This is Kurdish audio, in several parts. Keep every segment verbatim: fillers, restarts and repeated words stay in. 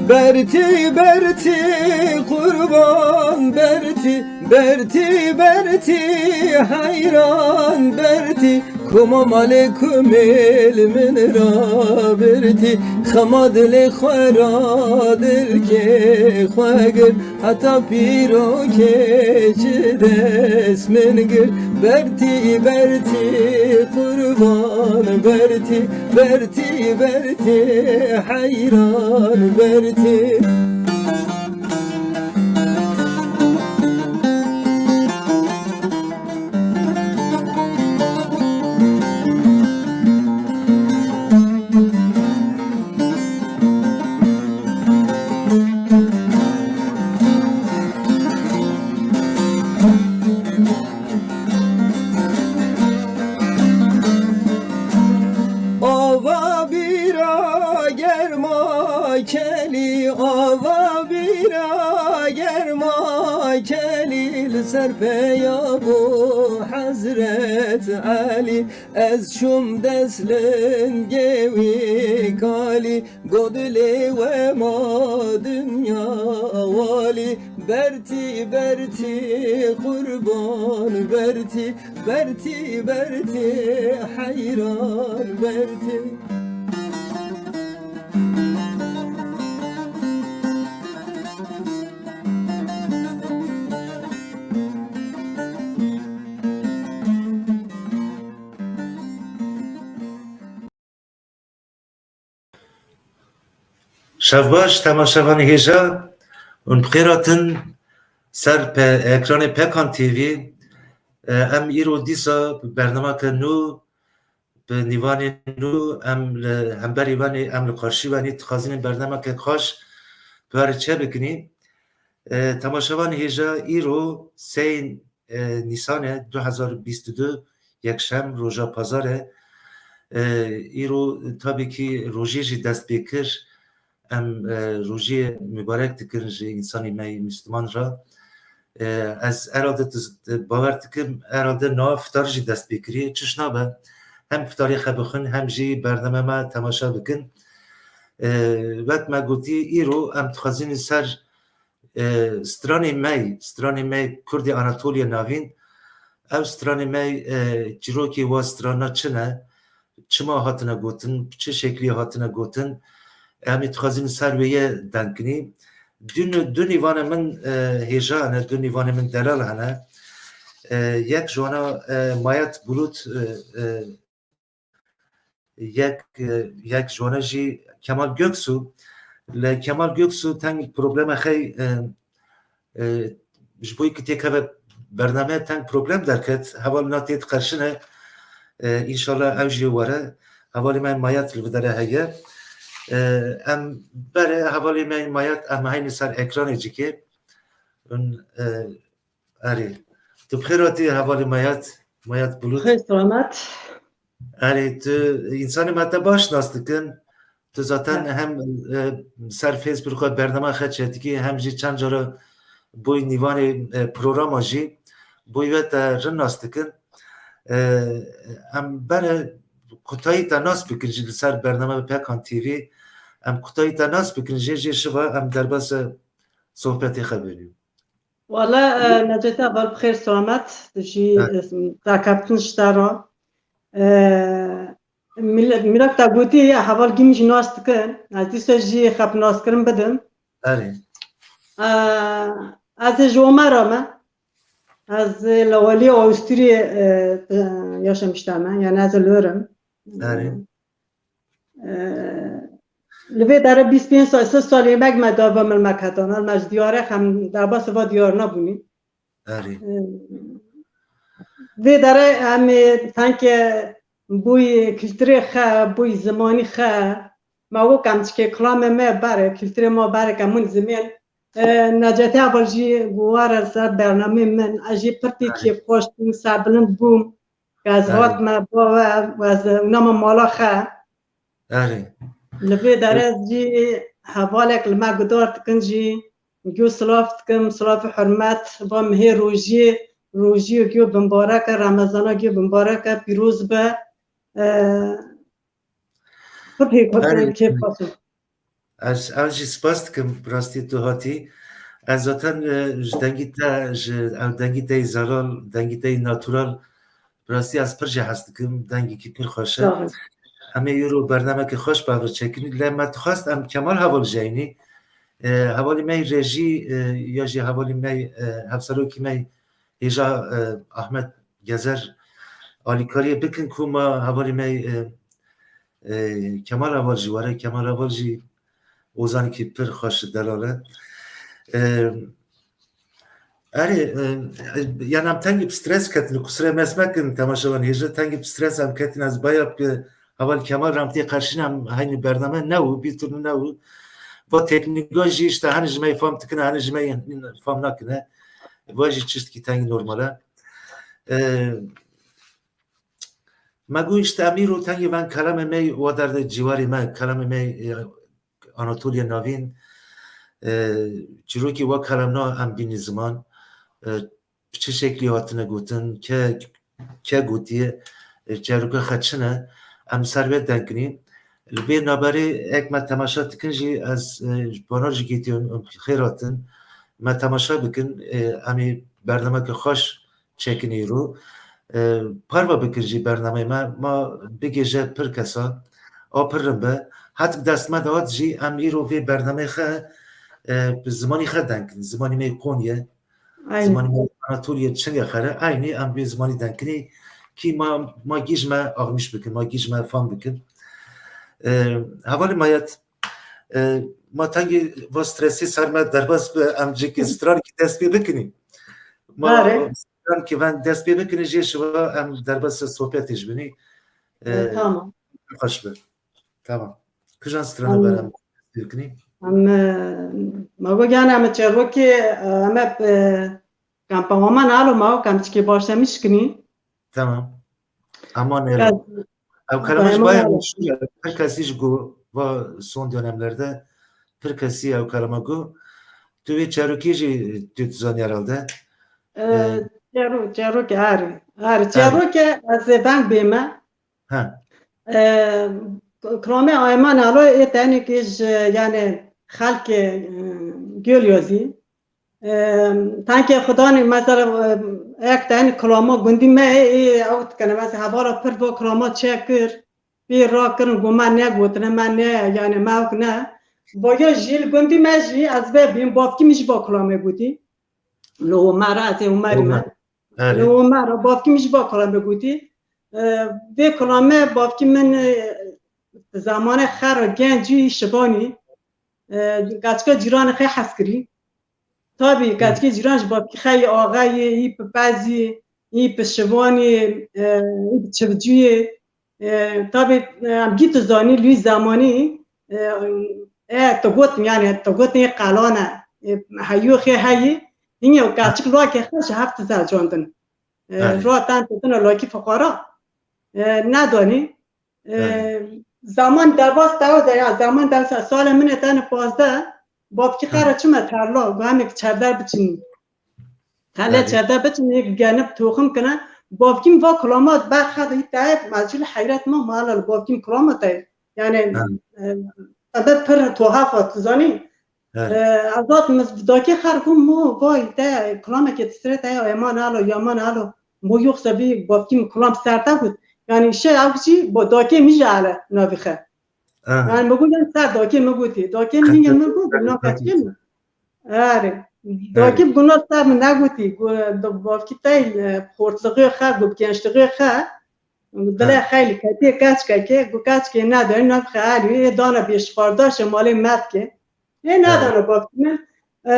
Bertî, bertî, qurban, bertî, bertî, bertî, heyran, bertî. Koma malê kumêl min rabirtî, xema dilê xwe ra dilkê xwe gir, heta pîrokê ji dest min gir. Bertî, bertî, qurban, bertî, bertî, bertî, heyran, bertî. Ava bîra germa kelî, ava bîra germa kelî, li ser peya bo Hezret Elî. Ez çûm dest lingê wî kalî, got dilê we ma dinya walî. Bertî, bertî, qurban, bertî, bertî, bertî, heyran, bertî. Şev baş, temaşevanê hêja, hûn bi xêr hatin ser pe-, ekranê Pekan T V. E, em îro dîsa bi bernameke nû, bi nîvanê nû, em li hemberî wenê, em li qarşî wenê dixwazînin bernameke xweş bi we re çêbikinî. E, temaşevanê hêja, îro seyên e, Nîsanê du hezar û bîst û du, yekşem, roja pazar e. E, îro tabî kî rojê jî dest pê kir. Em, e, rojê mibarek dikin ji însanê me yê Misliman re. E, ez herhalde diz-, bawer dikim, herhalde niha fitar jî dest pê kiriye. Çiş nabe, hem fitarê xwe bixwin, hem jî bername me temaşe bikin. E, wek me gotî, îro em dixwazînin ser e, stranê me, stranê me Kurdê Anatoliya Navîn, ew stranê me, e, çîrokê wa strana çi ne, çima hatine gotin, bi çi şeklî hatine gotin, em ê dixwazin ser wê ye deng kinî. Du, du nîvanê min, e, hêja hene, du nîvanê min delal hene. E, yek ji wana, e, Mayat Bulut, e, e, yek, e, yek ji wana jî Kemal Göksu. Li Kemal Göksu teng problema xey, e, e, ji bo yekî têkeve bername teng problem derket. Heval na tê diqerşine. E, înşallah ew jî were. Hevalê me Mayat li videre heye. E, em bere hevalê me Mayat em heyne ser ekranê cikê. Hûn, e, Erê. Tu bi xêr hatî hevalê Mayat, Mayat Bulut. Xêr selamet. Erê, tu însanê me te baş nas dikin. Tu zaten hem, e, ser Facebook xwe bernama xwe çêdikî, hem jî çend cara boy nîvanê, e, programa jî boy we te rin nas dikin. E, em bere kutayî te nas bikin jî li ser bername Pekan T V. Em kutayî te nas bikin jê, jê şiva em derbasa sohbetê xwe bênî. Wala, e, Neceta, bar bi xêr selamet, tu jî, e, dakeftin ji te re. E, mil-, mîrak te gotî, heval gîm jî nas dikin. Ez dîsa jî xwe bi naskirin bidim. Erê. E, ez ê ji Omera me. Ez ê li welî Awistiryê, e, e, yaşamışta me. Yani ez ê li wir im. Erê. E, li vê derê bîst pênc sal, sih salê mek me dava milmek hetan. Me ji diyarê xem derbasê va diyar nebûnî. Erê. E, vê derê em ê tenke bûyî kulturê xe, bûyî zimanî xe. Me wek em çikê kilamê me berê, kulturê ma berê ke min zimên. E, Necetî heval jî guware ser bernamê min. Ez jî pirtî kêfxweş bûm, serbilind bûm. Ez Erê. Hatime bo we, ez nama mala xe. Erê. Li vê derê ez jî hevalek li me gudar dikin jî, giyo silav dikim, silavê hurmet, va mihê rojiyê, rojiyê giyo bimbarek e, Remezana giyo bimbarek e, pîroz be. E, Xwedê Erê. Kêf xweş e. Ez, ez jî spas dikim, bi rastî tu hatî. Ez zaten, e, ji dengî te, ji ev dengî te yî zelal, dengî te yî natural, bi rastî ez pir jê hez dikim, dengekî pir xweş e. Sağ ol. Em ê îro bernameke xweş bi hev re çekinî. Lê me dixwest em Kemal heval jî eynî. E, hevalî me yî rejî, e, ya jî hevalî me yî, e, hevserokî me yî hêja, e, Ahmet Gezer alîkariyê bikin ku ma hevalî me yî, e, e, Kemal heval jî were. Kemal heval jî ozanekî pir xweş delal e. E, Erê, e, e, yani em tengî bi stres ketin, qusure me mekin temaşevan, hêja tengî bi stres em ketin, ez baya bi heval Kemal re em tê qerşîn em heynî bername ne û, bir türlü ne û. Va teknîka jî işte hani ji me fam dikine, hani ji me fam nakine. Va jî çiştkî tengî normal e. E, Me got işte em îro tengî ven kelamê me wa derdê ciwarê me, kelamê me, e, Anatoliya Navîn, e, çîrokî wa kelamna em bînî ziman, e, bi çi şeklî hatine gotin, ke, ke gotiye, e, çîroka xwe çi ne, em ser vê denkinî. Li vê naberê ek me temaşa dikin jî ez, e, ji banar jî gêtiyim, xêr hatin. Me temaşa bikin, e, em ê bernameke xweş çekinî îro. E, parve bikin jî bernameyê me, ma bigêje pir kesa, a pir rind be. Hetik dest me de hat jî em îro vê bernameyê xe, e, bi zimanî xe denkin. Zimanî me yê Konyê, Aynen. Zimanî me yê Anatoliye Çingexer e. Eynî em vê zimanî denkinî kî ma, ma gîj me axmîş bikin, ma gîj me fam bikin. E, hevalê Mayet, E, ma tengî va stresî ser me derbas bi, em cik stranekî dest pê bikinî. Ma Are. Stranekî ven dest pê bikinî jê şiva em derbas sohbetê ji binî. E, E, tamam. Xweş bi. Tamam. Kujan strana Em, ber em dest pê bikinî? Em, e, ma go gane em çerokê, e, em e, e, kampa Aman alo ma go kam çikê baş em işkinî. Tamam. Aman elo. Ew kelama jî baya meşhur e. Pir kesî jî got, va son dönemlerde pir kesî ew kelama got. Tu vê çerokî jî tu dizanî herhalde. E, Ee, çero-, çerokê, arê. Arê, çerokê ez ê veng bême. Ha. E, Kilamê Ayman Alo ê tenê kê ji, yani, xelkê, e, Gölyazî. Em, tankê Xudanê mesela, em, ek ten kilama gundî me ê, ê, ew dikene, mesela hevala pir va kilama çek kir, pê rakirin, got me negotine, me ne, yani me ew ne. Boya jî li gundî me jî ez vê bîm, bavkî min jî va kilamê gotî. Li Omer, ez ê Omerî me. Omer. Erê. Li Omer, bavkî min jî va kilamê gotî. E, vê kilame bavkî min, e, zamanê xera gencî şivanî, e, keçika cîranê xê hez kirî. Tabî, Hı. Keçikê cîran ji bavkî xeyî axayî, yî bi pezî, yî bi şivanî, e, yî bi çivcûyê. E, tabî, e, em gî tu zanî, lûyî zemanî, e, e, tu gotin, yani, tu gotin yê qelane, e, heyû xê heyî, hînî û Hı. Keçik lakê xwe ji hev dizecandin. E, Erê. Ratan tu dina lakî fiqara, e, nedanî. Erê. Ee, zaman derbas tew de ya, zaman derbas, salê min e tene pazdeh, bavkî Ha. Xera çime terla, got em ê çevder biçin. Tele Erê. Çevder biçin, ê genip toxim kine. Bavkî min va kilamat, ber xeda hî te, mecil heyret ma, mala li bavkî min kilamat e. Yani, Ha. e, ebe pir tuhaf e, tu zanî. Evet. Ee, ez hat min dakê xer got, mo, vay, te, kilamekê tu sirê te ya, eman alo, yaman alo. Mo, yoxsa vî bavkî min kilam ser te got. Yani, şey, ew jî, bo dakê min jî ale, navî xe. Ha. Yani, mi got, yani, ser dakê min gotî. Dakê min, hingê min got, na keçikê min. Erê. Erê. Dakê min got, na ser min negotî. Got, bavkî te, e, xortliğê xe, got, gençliğê xe. Dilê Ha. Xeylî ketiye keçikekê, got keçikê nedanî, navî xe alî, ê dana bêşixardaşê malê me dike. Ê Ha. Nedana bavkî min. E,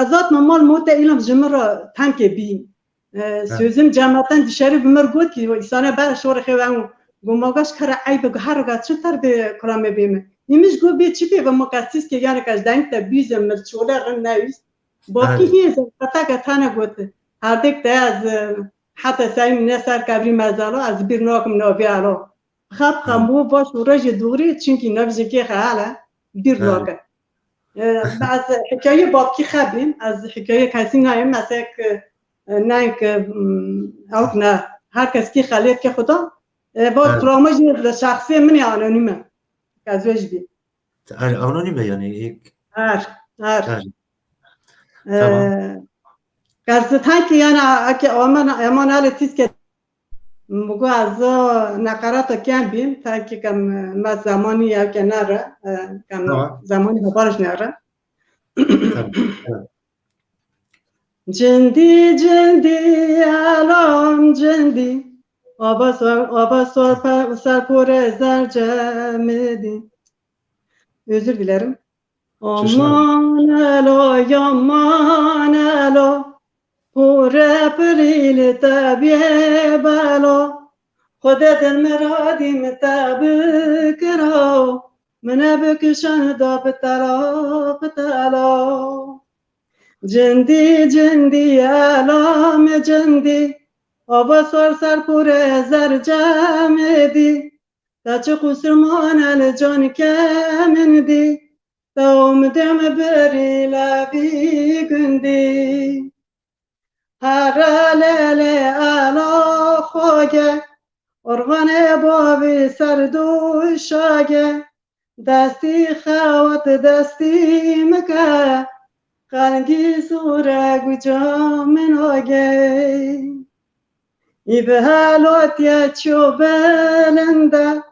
ez hat min mal mote îlam ji min re tenkê bî. E, Ha. Sözüm cematen dişerî bi mir got ki, îsane ber şorê xê wen got, magaş kara eybe, got, her roga çi ter bê kilamê bê min. Îmiş got, bê çi bê ve ma kesîs ke, yani ke deng te bîze mir çole rin newîs. Bavkî Ha. Hiye zerfeteke tane got. Herdek te ez, e, Heta serî min ne ser kevrî mezalo, ez bîr nakim navê alo. Xeb xem bû baş û rejê dûrî, çimkî nav jikê xeyal e, bîr nake. E, ez hikayê babkî xebîm, ez hikayê kesî nayêm, ez hek, e, neyk, e, m, ewk ne, her kes kî xelêt ke xuda. E, va travma jî li şexsê min e, anonîm e. Ez wê jî bî. Her anonîm e yani. Her, her. Her. E, tamam. Qerzit hekî yani, eke aman, eman alê tîske Mugo ez neqerata kem bîm, tankî kem me zemanî ew ke nere, e, kem Tamam. zemanî hebarij nere. Tamam. Evet. Cindî, cindî, elam cindî. Aba sor, aba sor pe, ser pore zerce midî. Özür dilerim. Aman elo, yaman elo, pure pirî li te bê belo. Xwedê dil miradî min te bikiro, min e bikişan da bitelo, bitelo. Cindî, cindî, ela me cindî, ava sor ser pure zer cemidî. Te çi qusir mane li can ke min dî, te omdê me birî levî gundî. Here lêlê ela xwage, orvanê bavî ser dû şage, destî xewat destî mike, qelgî zûre guca min age. Î bi helotiye çiyo belinde,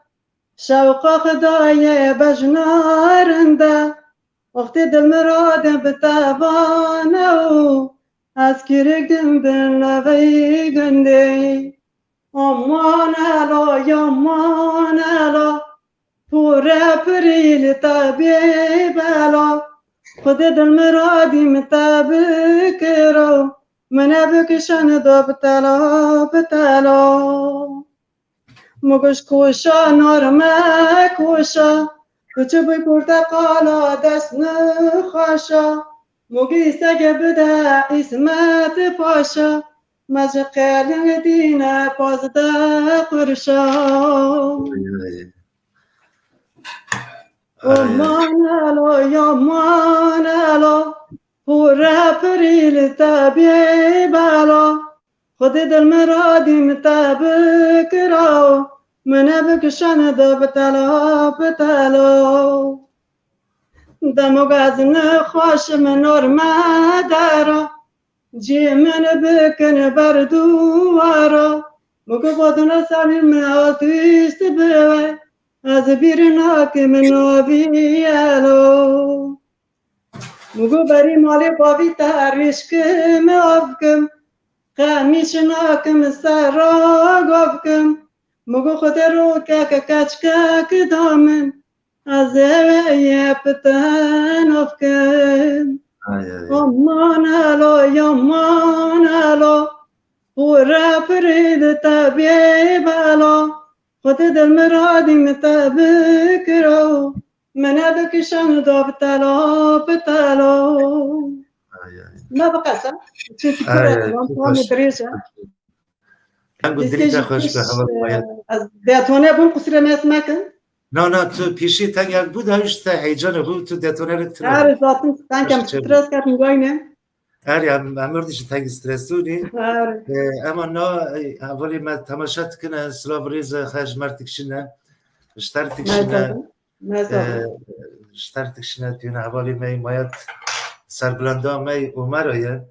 şewqa Xwedayê bejna rinde, wextê dil miradin bi te vane û ez kîrik dim bin leveyî gundê. Aman elo, yaman elo, pure pirî li te bê bela. Xwedê dil miradî min te bikiro, min e bikişan da bitelo, bitelo. Mugo ji koşa nar me koşa, tu çi bûy porteqala dest nixweşa. Mugî sege bide Îsmet Paşa, me ji qelin dîne pazdeh qurşa. Ay, ay. Ay, ay. Aman elo, yaman elo, pure pirî li te bê bela. Xwedê dil miradî min te bikira, min e bikişan da bitelo, bitelo. Demo gazine xweş min nor me dera, cî min bikin ber duwara. Mugo badina serî min altîst biwe, ez bîr nakim navî elo. Mugo berî malê bavî te rîşkim avkim, qemîş nakim sera gavkim. Mugo Xwedê rokeke keçkek da min, ez ê wê yê pite navkim. Ay, ay, ay. Aman elo, yaman elo, pure pirî li te bê bela. Xwedê dil miradî min te bikiro, min e bikişan da bitelo, bitelo. Ay, ay. Me biqese, çi fikir Ay, e, ay, wan çok tamamı hoş. Dirêj e. Deng û Dîskê dirîja jî xweş be, pişt, heval e, Bayat. Ez detone bûm, qusûrê me ez mekin. Na, na, tu pîşî teng bû da, işte heyecana bû, tu detone lik tira. Her zaten teng em Hoş stres ket mugayne. Her ya, em, em dî jî teng stres dûnî. Her. E, ema na, e, hevalê me temaşe dikine, silav rêze, xeş mer tikşine, ji ter tikşine. Mezabin. Mezabin. E, ji ter tikşine tiyone hevalê me Mayat serbilenda me Omer ye.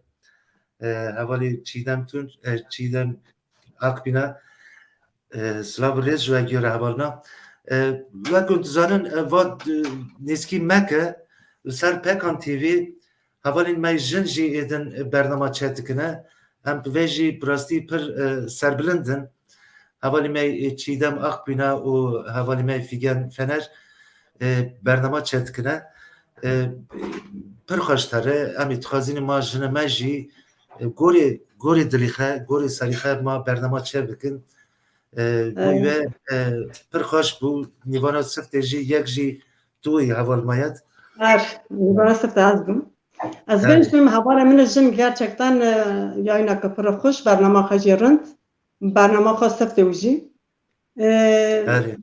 E, hevalê Çiğdem Tunç, e, Çiğdem Akbîna, e, silav û rêz ji we giyore hevalina. E, wek ku dizanin, e, va, e, nêzkî me ke li ser Pekan T V hevalên me jin jî êdin bernama çêdikine. Em bi vê jî bi rastî pir, e, serbilind in. Hevalê me, e, Çiğdem Akbîna û hevalê me Figen Fener, e, bernama çêdikine. E, pir xweş tere, em ê dixwazînin ma jinê me jî, e, gorê, gorê dilî xe, gorê serî xe ma bernama çê bikin. E, bo Evet. we, e, pir xweş bû. Nîvana siftê jî yek jî tu yî heval Mayat. Her, nîvana siftê ez bûm. Ez Erê. Bêjim, hevalê min jin gerçekten, e, yayna ke pir xweş, bernama xwe jî rind, bernama xwe sifte û jî. E, Erê.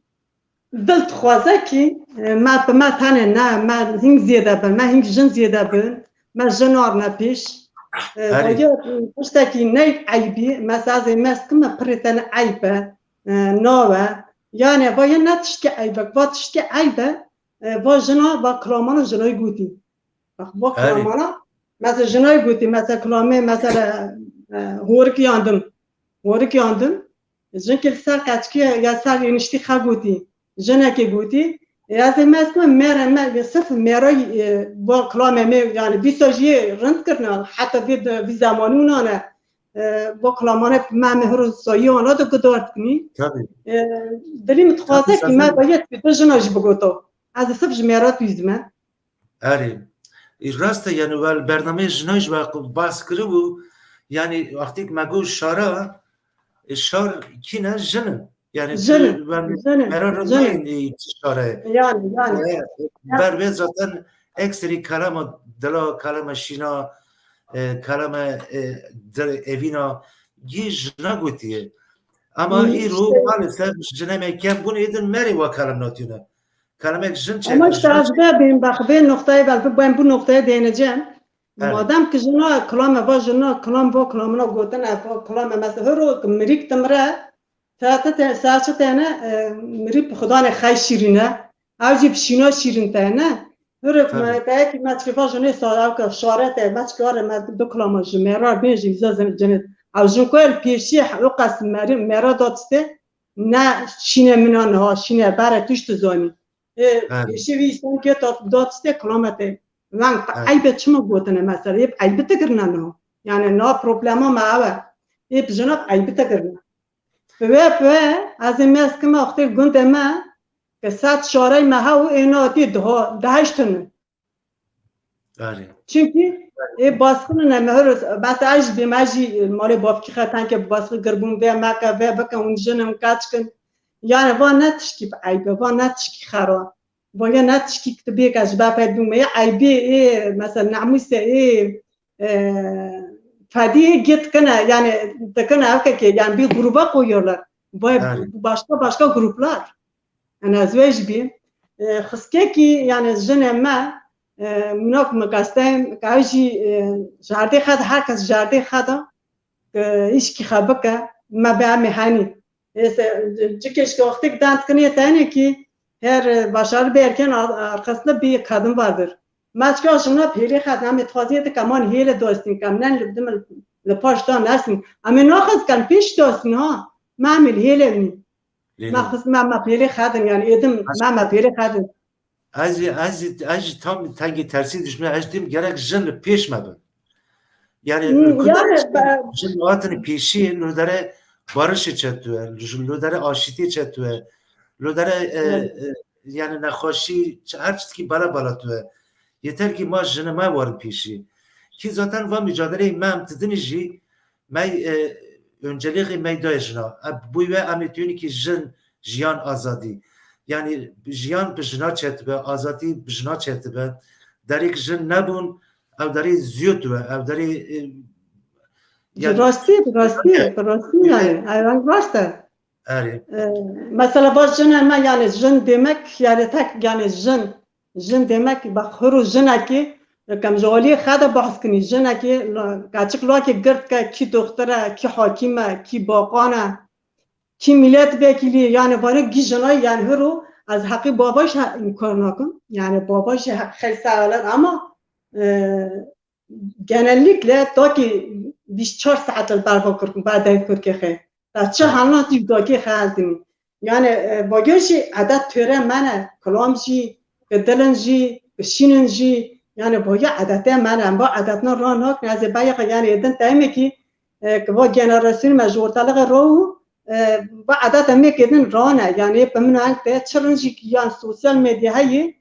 Dil dixwaze kî, e, me bi me tenê ne, me hîn zêde bin, me hîn jin zêde bin, me jin arne pêş. E, Erê. Baye, e, tiştekî ney eybî, mesela ez ê mest kim me pirê te ne eyb e, e, nawe. Yani, baye ne tiştke eyb e, va tiştke eyb e, e, va jina, va kilamana jinayî gotî. Bak, va Erê. Kilamana, mesela jinayî gotî, mesela kilamê, mesela, e, horik yandim. Horik yandim. Jinkê li ser qeçkê ya ser rêniştî xe gotî. Jinekê gotî. E, ez ê mez me, mere me, sif mera, e, bo kilamê me, yani, bîsa jî rind kirine. Heta vê de, vî zemanî ûnan e. E, bo kilamane me, me hiro soyî ana de gudar dikinî. Tabii. E, dilî min dixwaze Tabii, ki me zaten baye tu jina jî bigoto. Ez ê sif ji mera tu me. Erê. Î rast e, yani, wel, bernameyê jinayî ji we bahs kiribû, yani, wextêk me got şara, e, şar kî ne, jin in. Yani, Jin in, tu, wel, jin in, mera re jin in. Nayên, e, çi şare. Yani, yani. E, Ya. Ber vê zaten ekserî kelama dila, kelama şîna, e, kelama, e, dil, evîna, gî jina gotiye. Ama Hı, îro işte. Maalesef jinê me kem bûn, êdin merê wa kelam natîne. Kelimek jin çek. Ama işte ez vê bêm, bak, vê noktayê vel, ben bu noktaya değineceğim. Evet. Madem ki jina kilame va jina, kilam va kilamına gotine, va kilame mesela hero ki mirik timre, te, te, te, serçe tene, e, mirik bi Xudanê xey şirine, ev jî bi şîna şirin tene. Hero Tabii. Me, belki me çiva jine sar, ev ki şarete, me çiva re me du kilama ji mera bêjî, bize zin-, cennet. Ev jin koyel pêşî, o qas meri-, mera datiste, ne şîne mina niha, şîne bere tişt zanî. E, Evet. Pêşî vî îstan ke tat-, datiste kilamete. Lan, Evet. Eybe çima gotine mesela? Ê eybi te kirine niha. Yani na problema me ev e. Ê bi jina eybi te kirine. Pive, pive, ez ê meskime wextê gundê me, ke sed şarey me hew ê natî diha, deheştine. Erê. Çimkî ê baskinin em her, bes ez jî bêm, ez jî malê bavkî xe tenke bi baskî girbûn vê meke vê bikin hûn jin in, keçik in. Yani va ne tişkî bi eybe, va ne tişkî xera. Va ya ne tişkî ki tu bêke ji ber pey dûme. Ya eybê ê, mesela nemûse ê, e, fedî ê gê dikine, yani dikine ev kekê, yani bir gruba koyuyorlar. Va Evet. başka başka gruplar. Yani ez wê jî bîm. E, xiskekî, yani jinê me, e, minak me qesteyim, ka ew jî, e, jardê xwe de, herkes jardê xwe de, e, îşkî xwe bike, me be em ê henî. E, se, cikê ji wextêk dan dikinê tenê kî her, e, başarı bir erken ar-, arkasında bir kadın vardır. Me çika jina pêlê xwe de, em ê dixwaziyê dike, man hêle dostîn kem, nen li, li paş da nesin. Em ê naxwaz kem pêş dostîn ha. Me em ê li hêle nî. Lê Ma ne? Xis-, ma, ma pêlê xedin, yani êdim, ma, ma pêlê xedin. Ez jî, ez jî, ez jî tam tengê tersî dişme, ez jî dîm gerek jin li pêş me bin. Yani, Hmm, ku yani, derê jin, be- jin hatin pêşî, li derê barişê çetû ye, li derê aşîtî çetû ye, li derê, e, Evet. E, yani nexweşî, ç-, her tiştekî bela bela tu ye. Yeter ki ma jin me werin pêşî. Ki zaten va mücadeleyi me em didinî jî, me, e, önceliği me dayê jina. E, bu ve em ê tûnî ki jin, jiyan, azadî. Yani jiyan bi jina çetibe, azadî bi jina çetibe. Derêk jin nebûn, ew derê ziyot be, ew derê, e, yani Rastî, rastî, rastî yani. Ew rast e. Erê. E, mesela baş jin me yani jin demek yani tek yani jin. Jin demek, bak, huru jinekî, kem ji aliyê xwe de behs kinî, jinekî, la-, keçik lakê gird ke, kî doxtir e, kî hakim e, kî baqan e, kî milletvekilî, yani, vane gî jinay, yani, huru, ez heqî baba jî he-, inkar nakim. Yani, baba jî he-, xeyr sehelet, ama, e, genellikle, ta ki bîst çar saet li ber va Kurk-, ber deng Kurkê xê. Te çi hena tu dakê xezdinî. Yani, e, bagir jî edet töre me ne, kilam jî, ki dilin jî, ki şînin jî, yani bagir edetê me ne, em ba edetna ra nakin, ez ê beyê xwe, yani, êdin teymekî, e, ki va generasyon me ji ortalığı ra û, e, ba edet em êk êdin ra ne, yani, bi min eng te çi rin jî, yani, sosyal medya heye,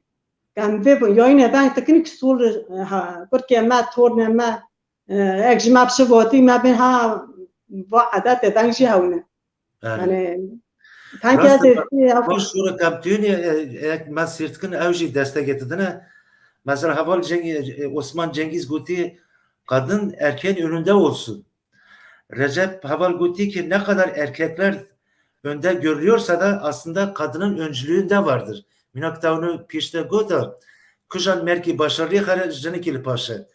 em vê yayînê veng dikin ki sol, e, ha, kurkê me, tornê me, e, ek ji me bi şi gotî, me bên ha, va edetê veng jî hewne. Evet. Yani, Rast e, ez ê, baş şûra kemtûnê, e, ek me sîrtkin ew jî destegê didine. Mesela heval Ceng-, e, Osman Cengiz gotî, kadın erkeğin önünde olsun. Recep Heval gotî ki ne kadar erkekler önde görülüyorsa da aslında kadının öncülüğünde vardır. Mînak te wino pêşte gota, kujan merkî başarılı xere jinikî li paşe.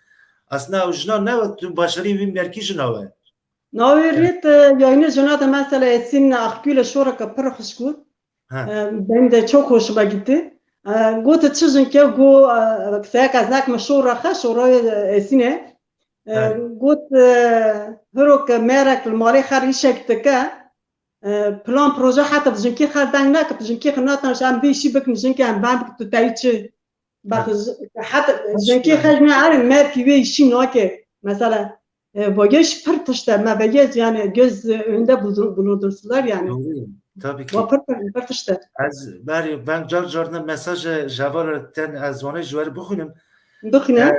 Aslında o jina ne tu başarıyı wî merkî jina we. Navê rêt, e, yayını jina de mesela Esin Akgül'e şoreke pir xweş got. Ha. E, benim de çok hoşuma gitti. E, got çi jinkê go, e, seyek ez nek me şora xe, şora, e, Esin'e. E, Ha. Got, e, hiro ke merek li malê xer îşek dike, e, plan proje heta bi jinkê xer deng neke, bi jinkê xer natan ji em vê işî bikin, jinkê em ben bikin, tu teyî çi? Bak, Ha. j-, heta jinkê xer ne, erê merkî wê işî nake. Mesela, e, bagêj pir tişt e, me vegez yani göz önünde bulundur-, bulundursunlar yani. Doğru. Tabii ki. Wa pir, pir, pir tişt e. Ez berî ben car carine mesaj ji heval ten ez wane ji we re bixwînim. Bixwîne. E,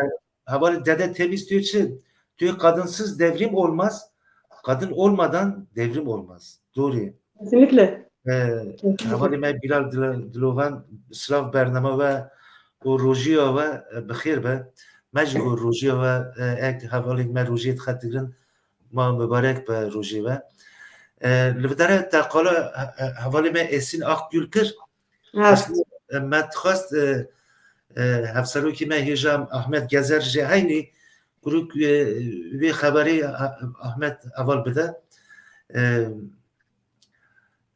Hevalê Dede Temiz diyor ki, diyor kadınsız devrim olmaz, kadın olmadan devrim olmaz. Doğru. Kesinlikle. E, Kesinlikle. Hevalê me Bilal Dil-, Dilovan, silav bername we û rojiya we, e, bi xêr be. Me jî got rojiya we, e, ek hevalê me rojiyê dixet digirin, ma mübarek be rojê we. E, li videre te qala, e, e, hevalê me Esin Akgül kir. Evet. Aslında, e, me dixwest, e, e, hevserokî me hêja Ahmet Gezer jî heynî, kuruk, e, wê xeberê, e, Ahmet heval bide. E,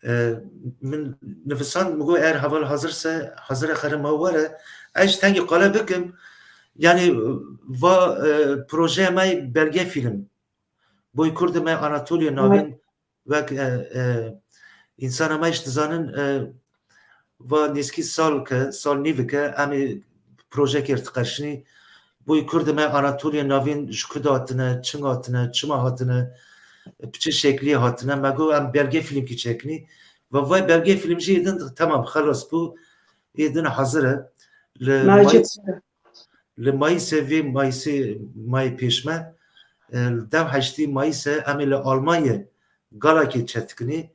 e, min nivisand, min got, er heval hazir se, hazir e xere ma were. Ez jî tengî qale bikim. Yani, va, e, projeya me belge film. Boy Kurdê me Anatoliya Navîn, wek, e, e, însana me jî dizanin, e, va nêzkî sal ke, sal nîvike, em ê projeyekê diqeşinî. Boy Kurdê me Anatoliya Navîn ji ku de hatine, çing hatine, çima hatine, bi çi şeklî hatine. Me got em belge fîlmkî çekinî. Va vay belge fîlm jî êdin, temam, xelas bû. Êdin hazir e. Li Mayîs, li Mayîsê vê Mayîsê mayê pêş me, e, li dev heştê Mayîsê em ê li Almanya galakê çêdikinî.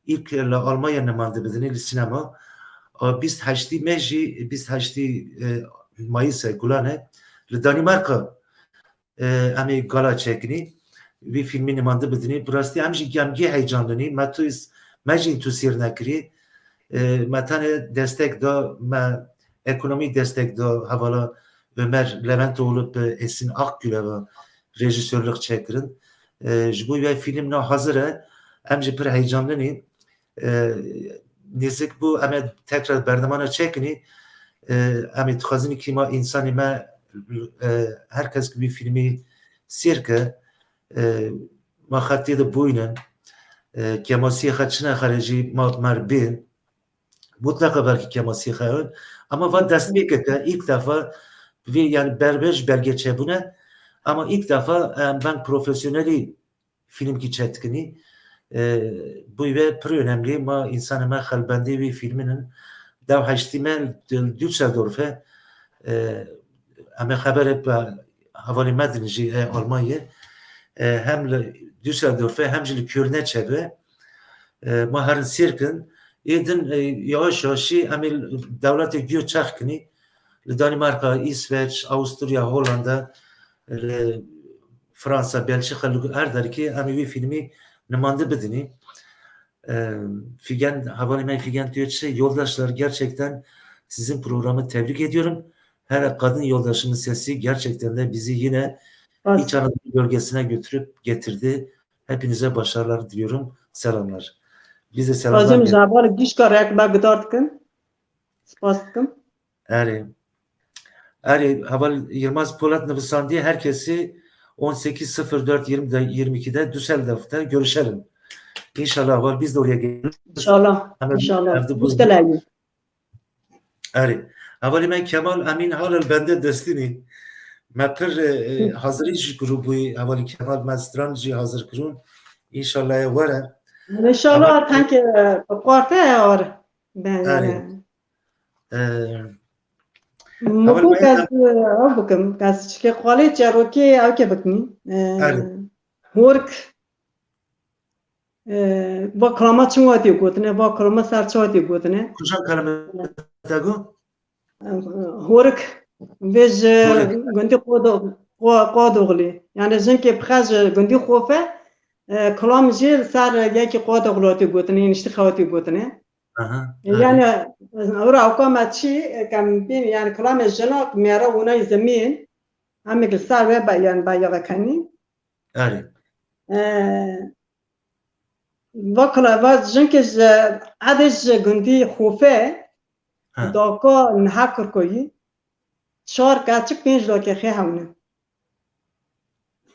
Îlk li Almanya nimande bidinî li sînema. A bîst heştê me jî, bîst heştê, e, Mayîsê Gulane li Danîmarka, e, em ê gala çekinî. Vî fîlmî nimande bidinî. Bi rastî em jî gemgî heyecanlinî. Me tu, me jî tu sêr nekirî. E, me tenê destek da, me ekonomî destek da hevala Ömer Leventoğlu bi Esin Akgül'e ve rejîsorluk çekirin. E, ji bo vê fîlm na hazir e. Em jî pir heyecanlinî. E, nêzik bû em ê tekrar bernamana çekinî. E, em ê dixwazin kîma însanê me, e, her kes ki vî fîlmî sêr ke, e, ma xetê de bûynin. E, kemasiyê xwe çine xerê jî ma mer bên. Mutlaka belkî kemasiyê xwe ew. Ama va destpêkeke ilk defa vê yani berbej belge çêbûne. Ama ilk defa, e, ben profesyonelî fîlmkî çêdikinî. E, bu ve pir önemli. Ma însanê me xelbendê wî fîlmin in. Dev heştî me li Düsseldorf'e, e, em ê xebere bi hevalê me din jî, e, Almanyê, e, hem li Düsseldorf'e hem jî li Köln'e çêbe. E, ma herin sêr kin. Ê din, e, yavaş yavaşî em ê dewletê guyo çax kinî. Li Danimarka, Îsveç, Avusturya, Hollanda, li Fransa, Belçika, li her derkê em ê wî fîlmî nimande bidinî. E, Figen, hevalê me Figen diyor ki, yoldaşlar, gerçekten sizin programı tebrik ediyorum. Hele kadın yoldaşımın sesi gerçekten de bizi yine Bas. İç Anadolu bölgesine götürüp getirdi. Hepinize başarılar diliyorum. Selamlar. Biz de selamlar. Bacım, gel- Jabar, gişka rek bagdar dikin. Spas dikim. Erê. Erê, heval Yılmaz Polat nivîsandiye, herkesi on sekiz sıfır dört yirmi de, yirmi ikide Düsseldorf'ta görüşelim. İnşallah heval biz de oraya geliriz. İnşallah. Hemen İnşallah. Evde bulunuruz. Erê. Hevalê me Kemal Emîn hala li bende destinî. Me pir, e, e, hazirî jî kirû bûyî. Hevalê Kemal me stran jî hazir kirûn. Înşallah ye were. Înşallah. Heval- tenke, e, bi kuarte ye were. Erê. E, Min heval got me ez, e, ew bikim. Ez çike xalê çerokê ew ke bikim. E, Erê. Hork. E, va kalama çi wadiye gotine, va kalama ser çi wadiye gotine. Kujan kalame te got? E, horik. Vê ji gundî Qodo-, Qo-, Qodoxlî. Yani jinkê bi xwe ji gundî Xofe, e, kilam jî li ser yekî Qodoxlî hatî gotinê, niştî xwe hatî gotinê. Aha, Yani, erê. Ewra ewka me çî, e, kem bîn, yani, kilamê jinak mêre wînay zemîn, hemik li ser wê be, yani, be yexekenî. Erê. E, va kila-, va jinkê ji, edê ji gundî Xofe, Ha. daka niha Kirkoyî, çar keçik pênc lakê xê hewne.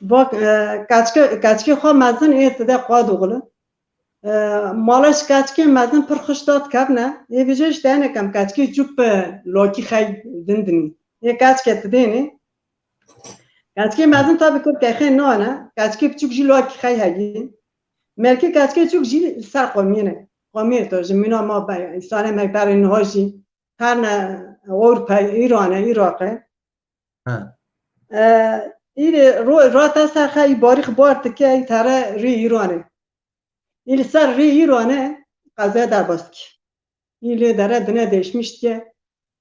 Bak, e, keçke-, keçikê xwe mezin ê ti de Qodoxlî. E, mala ji keçikê mezin pir xişta dikevne. Ê vêjê ji tene kem keçikê çûk bi lakî xey din dinî. Ê keçikê ti dênê. Keçikê mezin tabi kurkê xê nane. Keçikê biçûk jî lakî xey heyî. Melkê keçikê çûk jî li ser qomiyê ne. Qomiyê to ji mîna ma be, îsane me berê niha jî. Herne Ewropa, Îrane, Îraqe. Ha. E, îrê ro-, rate ser xeyî barîx bar dike, î tere rê Îranê. Î li ser rê Îranê qezaya derbas dike. Î lê dere dine değişmiş diye.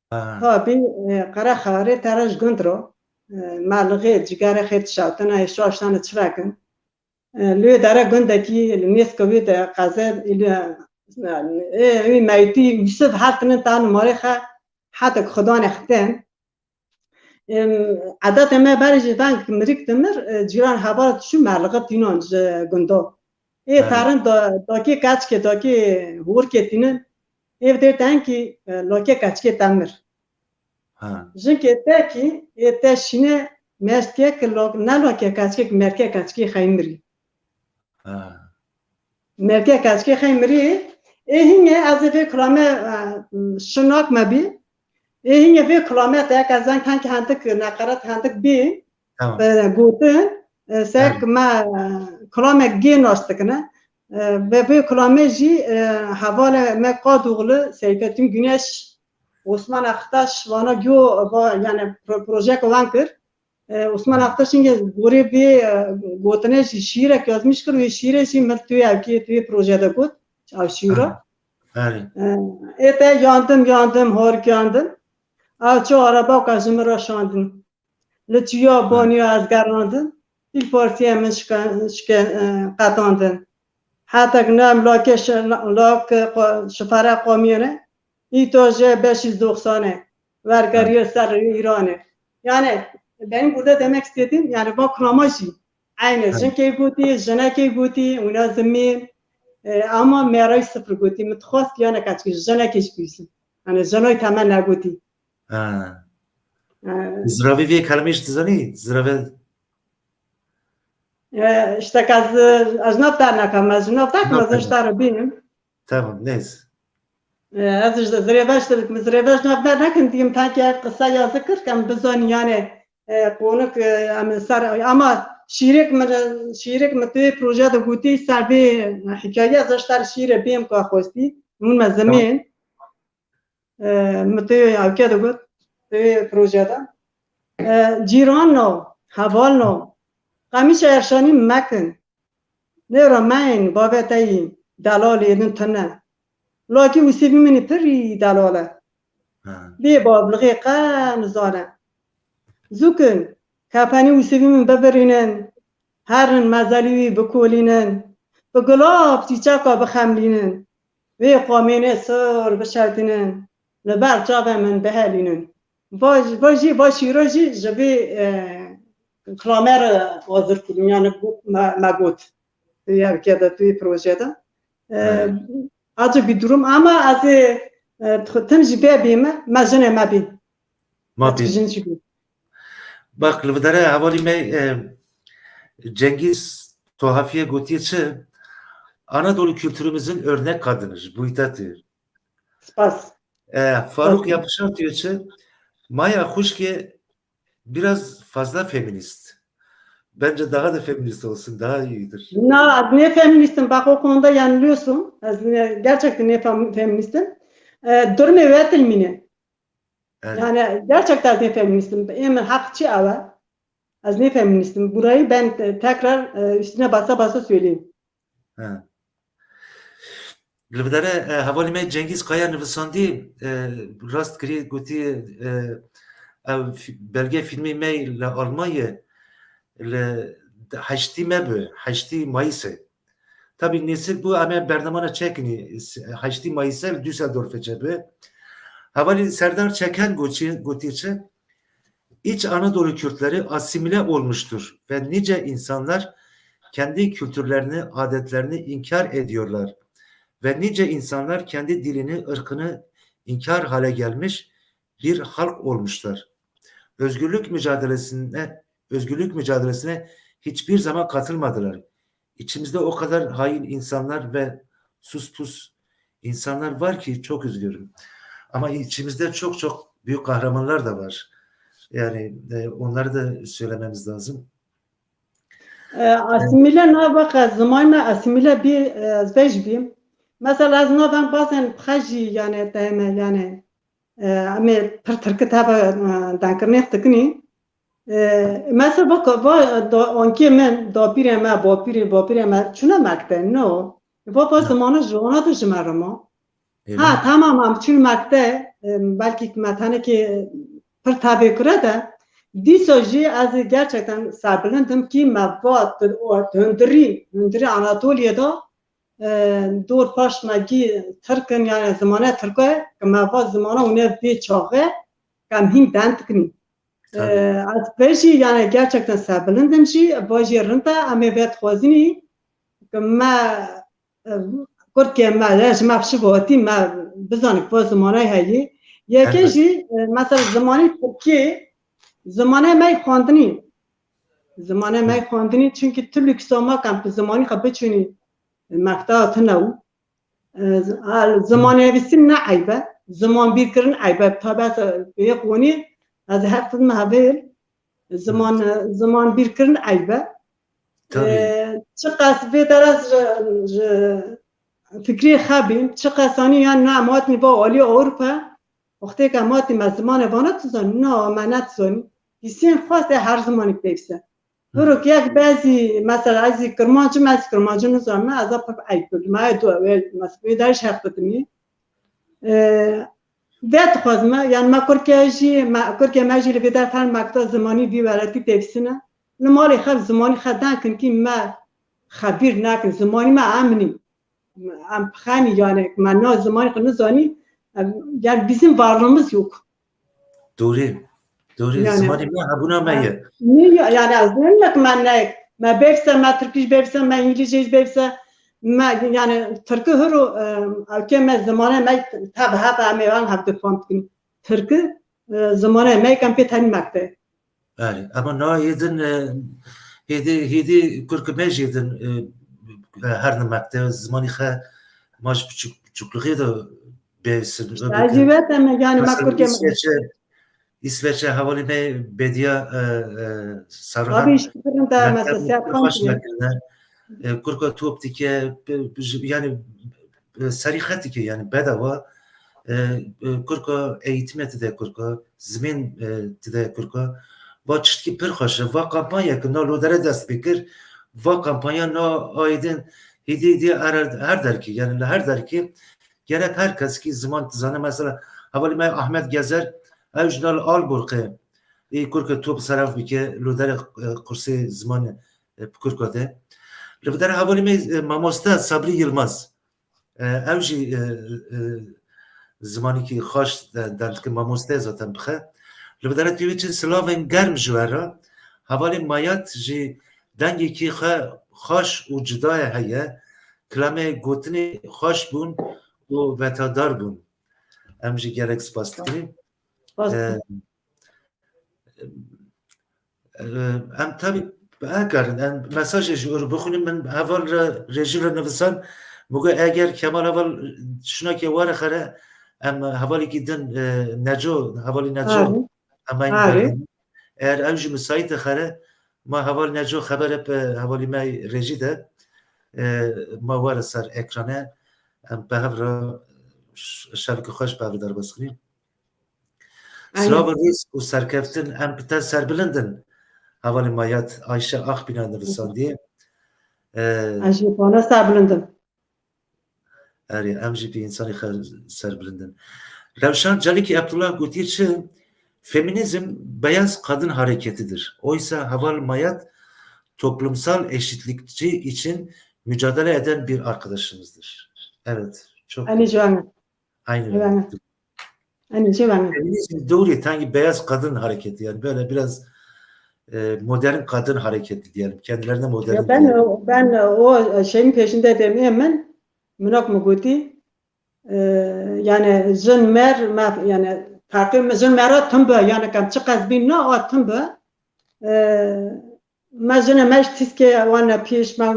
Ha. Tabi, e, qere xarê tere ji gund ro. E, melixê, cigerê xê dişewtine, hê şaş tane çirekin. E, lê dere gundekî li nêzkê wî de qeze, e, e, wî meytî Yusuf her tinin tan marê xe hetek xudanê xitên. Em, edetê me berê jî veng mirîk dimir, e, cîran heval çû merlixe tînan ji gundo. Ê Evet. terin da-, dakê keçkê, dakê hûrkê tînin. Ê dê tenkî, e, lokê keçkê temir. Ha. Jinkê te kî, ê te şîne meştiyek ki lok-, ne lokê keçkê ki merkê keçkê xey mirî. Ha. Merkê keçkê xey mirî. Ê hînge ez ê vê kulame, e, şinak me bî. Ê hînge vê kulame te ke zeng henk hendik neqeret hendik bî. Tamam. E, gotin, e, sek Tamam. me, e, kulame gê nas dikine. E, ve vê kulame jî, e, hevalê me Qadoğlu, Seyfettin Güneş, Osman Aktaş, vana giyo, va, yani pro-, projeyeke wan kir. E, Osman Aktaş hingê gorê vê, e, gotine jî şîrek yazmiş kir, wê şîrê jî min tu evkê, tu yê proje de got, ev şîra. Ha. Erê. E, ê te yandim, yandim, horik yandim. Ew ço araba ka ji min re şandin. Li çiya baniya ez gerandin. Îl partiye min şike-, şike-, e, qetandin. Hetek nem lakê şi-, lak, e, qo-, şifere qomiyene. Îto jê beş yüz doksanê. Vergeriye ser Îranê. Yani, benim burada demek istediğim, yani, bak, ramajî. Aynı, Evet. jinkê gotî, jinekê gotî, wina zimîn. E, ama mêrayî sıfır gotî. Min dixwest, yani, kaç kişi, jinekê ji bîsim. Yani, jinoy temen negotî. Ha. E, Ziravê vê kelimê jî dizanî? Ziravê E, işte, ez, ez nav dernekem, ez nav dernekem, ez Nav işte dernekem. Bînim. Tamam, neyse. E, ez ji zirêveş dibikim, zirêveş nav dernekin, diyim, pek ya qisa ya zikir kem bizanî, yani, e, konuk, e, em ser, ama şîrek mi, şîrek mi tu proje de gotî, ser vê hikaye, ez işte şîre bêm ka xwestî, hûn me Tamam. Zemîn. E, min tu evke de got, tu proje de. E, cîran no, heval no, qemîşa erşanî mekin. Nêra me yên, bavê te yî, delalê din tune. Lakî Ûsêvî min pirî delal e. Ha. Bê bablixê qe nizane. Zûkin, kefenî Ûsêvî min bibirînin, herin mezelî wî bikolînin, bi gulab çîçeka bixemlînin, wê qomênê sor bişewtînin, li ber çavê min bihelînin. Va jî, va jî, va şîro jî ji vê, e, kilamê re hazir kirin, yani got, me, me got. Tu yê evkê de, tu yê projê de. E, Evet. Acı bir durum ama ez ê, e, tim jî bê bîme, me jinê me bî. Ma Ez bî. Jin jî bî. Bak, li vî derê hevalî me, e, Cengiz Tohafiye gotiye çi? Anadolu kültürümüzün örnek kadınıdır, Buytat'ı. Spas. E, Faruk Spas. Yapışan diyor ki, Maya Xuşke biraz fazla feminist. Bence daha da feminist olsun, daha iyidir. Na, ne feministim? Bak, o konuda yanılıyorsun. Ez ne, gerçekten ne fem-, feministim. E, durumu üretilmini. Evet. Yani gerçekten ne feministim. Emin hak çi ava. Ez ne feministim. Burayı ben te-, tekrar, e, üstüne basa basa söyleyeyim. He. Li vî derê, e, hevalî me Cengiz Kaya nivisandî, e, rast kirî gotî, e, ev fi-, belge filmê me li Almanya li heştî me bi, heştî Mayısê. Tabî nêsir bû, em ê bernamana çekinî, heştî Mayısê li Düsseldorfê çe bi. Hevalî Serdar Çeken goçî-, gotî çi? İç Anadolu Kürtleri asimile olmuştur ve nice insanlar kendi kültürlerini, adetlerini inkar ediyorlar ve nice insanlar kendi dilini, ırkını inkar hale gelmiş bir halk olmuşlar. Özgürlük mücadelesine, özgürlük mücadelesine hiçbir zaman katılmadılar. İçimizde o kadar hain insanlar ve suspus insanlar var ki çok üzülüyorum. Ama içimizde çok çok büyük kahramanlar da var. Yani, e, onları da söylememiz lazım. E, asimile nabaka ziman me asimile bir, e, ez vej bîm. Mesela ez nadan bazen xejî yani deme yani, e, em ê pir tirki tebe, e, denkirinê dikinî. E, mesela baka va da ankê min, dapîrê me, bapîrê, bapîrê me çûne mekte, no. Va va zimana ji wana tu ji me re ma. Ha, tamam, em çûn mekte, e, belkî me tenekê pir tevê kure de. Dîsa jî ez ê gerçekten serbilind im kî me va tu-, o hundirî, hundirî Anatoliye de, e, dor paş me gî tirk in, yani zimane tirk e, ki me va zimana hûn ê vê çaxê, em hîn dend dikinî. E, ez vê jî, yani gerçekten serbilind im jî, va jî rind e, em ê vê dixwazinî, ki me, e, kurkê me, ya ji me pişik hatî, me bizanik va zimanay heyî. Yekê jî, e, mesela zimanê tirkî, zimanê me yê xwendinî. Zimanê me yê xwendinî, çunkî tu lûksa me kem tu zimanî xwe biçûnî, mekteba tune û, e, z-, a, ziman nivîsîn ne eyb e, ziman bîrkirin eyb e. Tabi ez, e, yek wenî, ez her tid me hevêl, ziman, e, ziman bîrkirin eyb e. Tabii. E, çiqas vê dera ji, ji fikrê xebîm, çiqas anî yan na em hatin va alî Ewropa, wextê ke em hatin me zimanê vana tu zanî, na me ne tu zanî. Hîsên xwest e her zimanî pêvîse. Huruk yek bezî, mesela ez zî Kirmanc im, ez Kirmanc nizanim, ez a pir eyb kir. Me do, wê, mes-, wê deriş heq didimî. E, vê dixwazim, yani me Kurke jî, me, Kurke me jî li vê der fen mekta zimanî vî weretî têvîsine. Li malê xev zimanî xwe denkin kî me xebîr nekin, zimanî me eminî. Em pixenî yani, me na zimanî xwe nizanî, em, yani bizim varlığımız yok. Doğru. Doğru. Yani, zimanî me hebûna me ye. Ne ya-, yani ez ne me ne, me bêvse, me tirkî jî bêvse, me îngilîzce jî bêvse, me yani tirki hiro, e, ewkê me zimanê me tabi hebe em ê wan hevdî fam dikin. Tirki, e, zimanê me kem pê tenî mekte. Erê, ama na hêdin, e, hêdî, hêdî kurkê me jî hêdin, e, e, her nimekte zimanî xe ma ji piçûk-, piçûklixê de bêsin. Ji te jî ve te me, yani, me Mesela kurkê me. İsveç'e, İsveç'e hevalê me Bediya, e, e, Saruhan Abi, işte, fırında mekteb mesela, pir xweş yapmak mekirine. E, kurka top dike, pe-, ji-, yani, e, serî xet dike, yani bedava. E, e, kurka eğitime tide kurka, zimên, e, tide kurka. Va çiştkî pir xweş e. Va kampanya ki na lodere dest pê kir. Va kampanya na aydin hêdî hêdî her, her derkî, yani li her derkî gerek her kes ki ziman dizane. Mesela hevalî me Ahmet Gezer, ew ji nal Alburqê, ê kurke top seref bike, lodere, e, kursê zimanê, e, bi kurka de. Li vî dere hevalî me, e, mamoste Sabri Yilmaz. E, ew jî, e, e, zimanîkî xweş de-, derdike, mamoste ye zaten bixe. Li vî dere tu wê çi silavên germ ji we re. Hevalê Mayat jî dengekî xwe xweş û cudaye heye. Kilamê gotinê xweş bûn û vetadar bûn. Em jî gelek spas dikin. Spas. E, Em tabî hekarin, em mesajê ji wir bixwînin, min heval re, rêjî re nivisan, min got eger Kemal heval şinakê were xere, em hevalekî din, e, Neco, hevalî Neco, Erê. Em ên Erê. Berî. Eger ew jî misaît e xere, ma heval Neco xebere bi hevalî me rêjî de, e, ma were ser ekrane, em bi hev re ş-, şeveke xweş bi hev re derbas kirîn. Aynen. Silav û rêz û serkeftin, em bi te serbilind in. Hevalê Mayat Ayşe Akbîna nivisandiye. Ee, Ez jî pana serbilind im. Erê, em jî bi însanê xwe serbilind in. Rewşan Calikî Abdullah gotiye çi? Feminizm beyaz kadın hareketidir. Oysa Heval Mayad toplumsal eşitlikçi için mücadele eden bir arkadaşımızdır. Evet, çok Enê doğru. Ciwan. Aynı Ciwan. Enê Ciwan. Feminizm doğru, sanki beyaz kadın hareketi, yani böyle biraz e, modern kadın hareketi diyelim. Kendilerine modern Ya ben diyelim. o, ben o şeyin peşinde demeye min, minak mi gotî, e, yani jin mer, me, yani farkı jin mera tim be, yani kam çi qez bin na a tim be. E, me jine me ji tîskê wan ne pîş, me, e,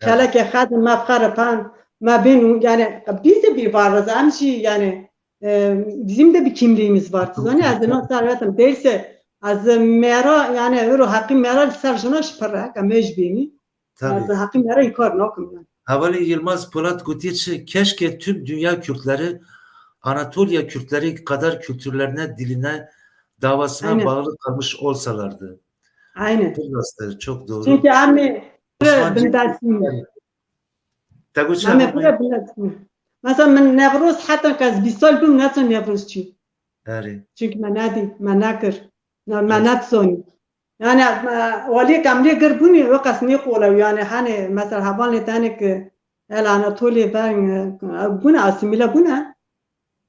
kelekê xedin, me fxere pan, me bin, yani, biz de bir varız, em jî, yani, e, bizim de bir kimliğimiz var. Tizanî, ez ina servetim, değilse, ez mera, yani, euro hakkı mera li ser jina ji pir e, ka me ji bînî. Tabii. Ez hakkı mera inkar nakim yani. Hevalê Yılmaz Polat gotiye çi? Keşke tüm dünya Kürtleri Anatolia Kürtleri kadar kültürlerine, diline, davasına Aynen. bağlı kalmış olsalardı. Aynen. Çok rast, çok doğru. Çünkü em ê Osman Cengiz, bindestin. Te got çi Em ê heval pire Mayad? Bindestin. Mesela min Newroz heta ke ez bîst sal bûm, neçe Newroz çî. Erê. Çünkü me nedî, me nekir. Na, me Evet. nedizanî. Yani, e, waliyê ke em lê gir bûnî, wê qas nêqolew. Yani, hani, mesela, hevalê tenê ke el Anatoliyê ben, e, bûne, asîmîle bûne.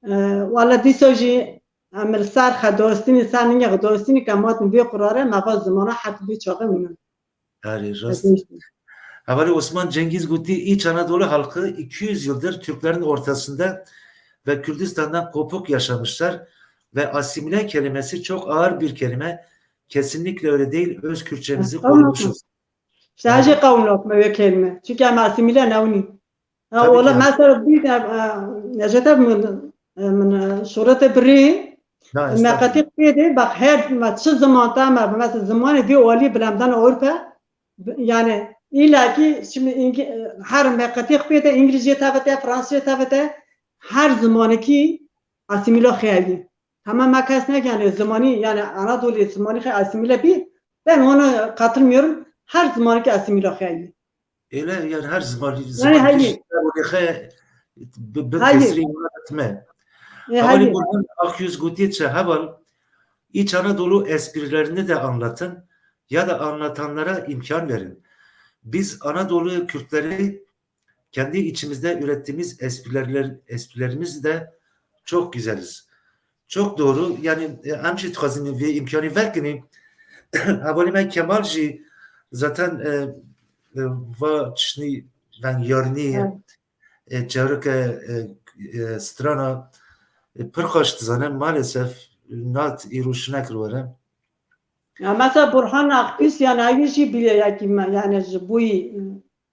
E, wala dîsa jî em li ser xedostinî, ser ningê xedostinî ke matin vê qurare, me va zimana het vê çaxê wîne. Erê, rast. Hevalê Osman Cengiz gotiye, İç Anadolu halkı iki yüz yıldır Türklerin ortasında ve Kürdistan'dan kopuk yaşamışlar ve asimile kelimesi çok ağır bir kelime. Kesinlikle öyle değil. Öz Kürtçemizi Tamam. korumuşuz. İşte her şey kavun lokma ve kelime. Çünkü em asimile newni. Ha, Tabii ola ki. Mesela bir de, e, Necdet abi min, e, min, e, şorete birî, Na, me estağfurullah. qetî qêdê, bak her, me çi ziman ta me, mesela zimanê vê olî bilemdan Avrupa, b-, yani illa ki şimdi İngi-, e, her me qetî qêdê İngilizce tavete, Fransızca tavete, her zimanı ki asimile xeyali. Tamam, me kes ne yani zimanı, yani Anadolu zimanı xeyali asimile bir, ben ona katılmıyorum. Her zimanı ki asimile xeyali. Öyle yani her zaman Yani zaman hayır. kişi bu defa bi, bi Hayır. tesiri ibadet me. E, Hevalê hayır. Burhan Akyüz gotiye çi heval, İç Anadolu esprilerini de anlatın ya da anlatanlara imkan verin. Biz Anadolu Kürtleri kendi içimizde ürettiğimiz esprilerle, esprilerimiz de çok güzeliz. Çok doğru. Yani, e, em jî dixwazin vê imkanî vekinî. Hevalê me Kemal jî zaten, e, e, va çişnî veng yarnî, Evet. e, çewrike, e, e, strana, e, pir xweş dizane. Maalesef nat îro şine kir were. Ya mesela Burhan Akgüz yani ayı jî bile yakî me, yani ji boyî,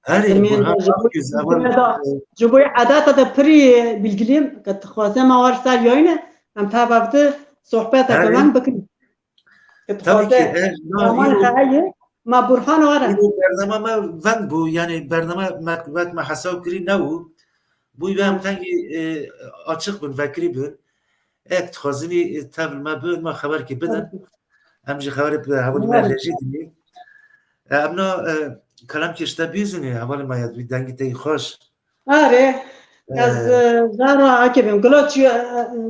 Herê, Demên Burhan ji bo Akgüz, evan, ji bo edata de pirî bilgilî ke dixwaze me war ser yayne, em tev ev di sohbeta Herê. Bi wan bikin. Ke Tabii ki, dixwaze ev, na, zaman îro, heye, ma Burhan were. îro bernama me veng bû, yani bernama me, wek me hesab kirî ne bû. Bû ve em Hı. tengî, e, açık bin, vekirî bin. Ek dixwazinî, e, tev li me bin, ma xeberkî bidin. Tabii. Em jî xeberê bi hevalî me Umarım. Rejî dinî. E, em na, e, kelam kişte bîzinî, hevalê me ya dengî te yî xweş. Are, ez, E, e, zara akê bim. Gulaçî, e, e,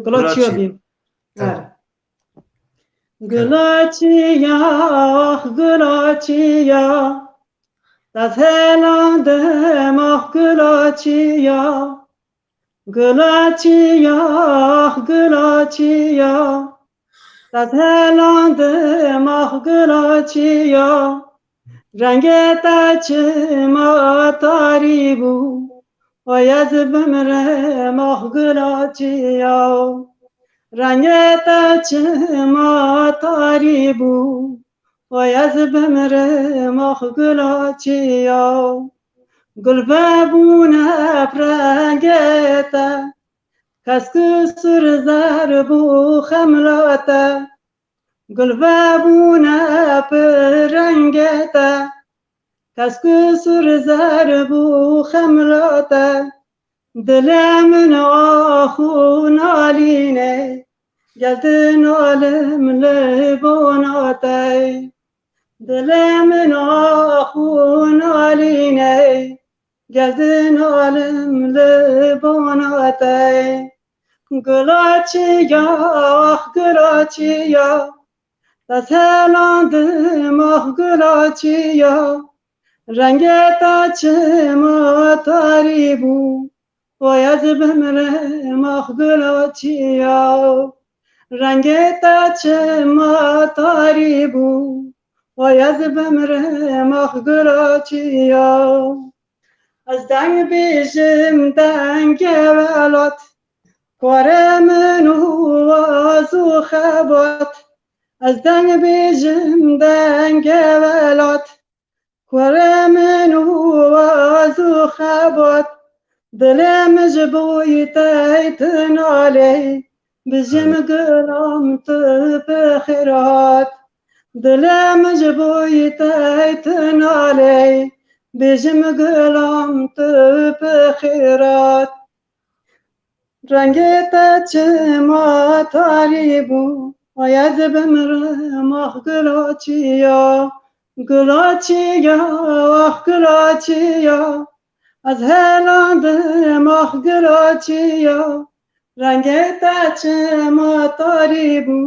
Gulaçî. Gulaçî bim. Tamam. Are. Gulaçî ya, ah, Gulaçî ya. Ez helandim, ah, Gulaçî ya. Gulaçî ya, ah, Gulaçî ya. Ez helandim, ah, Gulaçî ya. Rengê te çima tarî bû, ay ez bimrim, ah, Gulaçî ya. Rengê te çima tarî bû, ay ez bimrim, ah, Gulaçî ya. Gul vebûne bi rengê te, kesk û sur zer bû xemla te. Gul vebûne bi rengê te, kesk û sur zer bû xemla te. Dilê min ax û nalîne, gel dinalim li bona te. Dilê min ax û nalîne, gel dinalim li bona te. gula çiya, ax gula çiya. Te selandim, ax gula çiya. Rengê te çima tarî bû, way ez bimrim, ax gula çiya. Rengê te çima tarî bû, way ez bimrim, ax gula çiya. Ez deng bêjim, dengê welat, kurê min û waz û xebat. Ez deng bêjim, dengê welat, kurê min û waz û xebat. Dilê min ji bo te tê nalê, bijim, gulam, tu bi xêr hat. Dilê min ji bo te tê nalê, bijim, gulam, tu bi xêr hat. Rengê te çima tarî bû, ay ez bimrim, ax gula çiya. Gula çiya, ax gula çiya. Ez helandim, ax gula çiya. Rengê te çima tarî bû,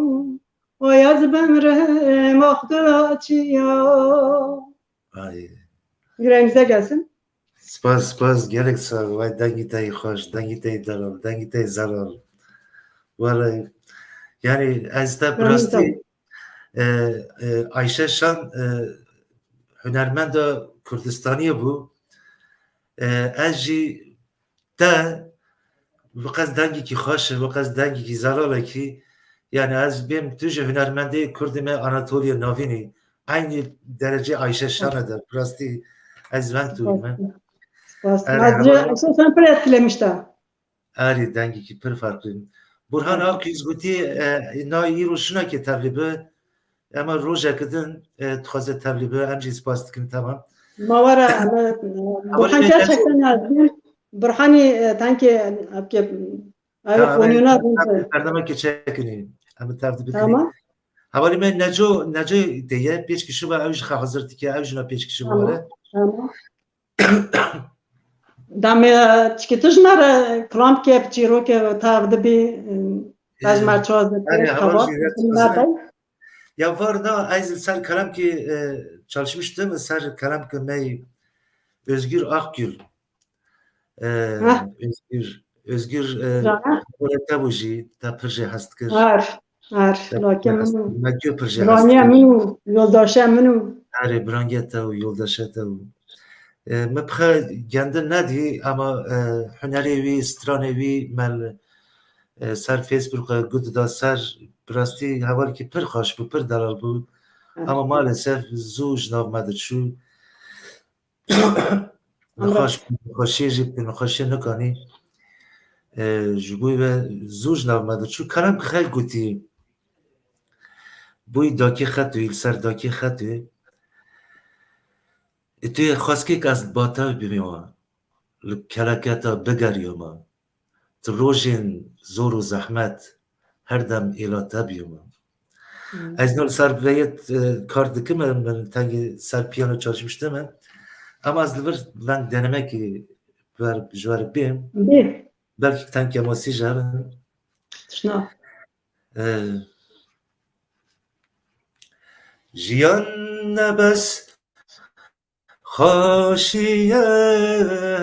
ay ez bimrim, ax gula çiya. Ay. Yüreğinize gelsin. Spas, spas, gelek sağ ol. Vay, dengî te yî xweş, dengî te yî delal, dengî te yî zelal. Wele, yani ez te bi rastî, e, e, Ayşe Şan, e, hunermenda Kurdistaniyê bû. E, ez jî te, bi qas dengekî xweş e, bi qas dengekî zelalekî, yani ez bêm tu ji hunermendê Kurdê me Anatoliya Navînî, eynî derecê Ayşe Şanê de, bi rastî ez veng tu bîme. Spas. Erê, Ez ji hevalî Ayşe Şan pir etkilemiş te. Erê, dengekî pir farklı. Burhan Akgüz gotî, e, na îro şinakê tevlî bi, Ema rojek din, e, dixwaze tevlî be, em jî spas dikin, tamam. Ma were, em, Burhan gerçekten yazdı. Burhanî, e, tankê, e, evkê, ev qonûna berdemekê çekinî. Em tev dibikin. Tamam. Hevalî me Neco, Neco de ye, pêşkişî ve ew jî hazir dike, ew jî na pêşkişî were. Tamam. Tamam. Demê çikî tu ji me re kilamkê bi çîrokê tev dibî, te ji me çi dikir, heval jî ne be. Ya var da ez li ser kelamkê, e, çalışmıştım, li ser kelamkê me Özgür Akgül. E, Özgür, Özgür, e, te bû jî, te pir jê hez dikir. Her, her, lakê min û biraniya min û yoldaşa min û. Erê, biraniya te û yoldaşa te û. E, min bi xwe gendin nedî, ama, e, hunerê wî, stranê wî, me li, e, ser Facebook, e, got da ser, bi rastî hevalekî pir xweş bû, pir delal bû. Ama maalesef zû ji nav me diçû. Nexweş, nexweşiyê jî, nexweşiyê nikanî, e, ji bo ve zû ji nav me diçû. Kelamkê xwe gotî. Bûyî dakê xetûyî, li ser dakê xetûyê. Ê tu yê xweskek ez li ba te bimîma, li keleketa bigeriyama. Tu rojên zor û zehmet her dem êla te biyama. Hmm. Ez no li ser veyê, e, kar dikim, min tengê ser piyano çalışmıştım. Ama ez li vir veng denemekî ver, ji wer bêm. Bê. Belkî tengê masî ji hev in. Tişna. E, Jiyan ne bes xweşî ye,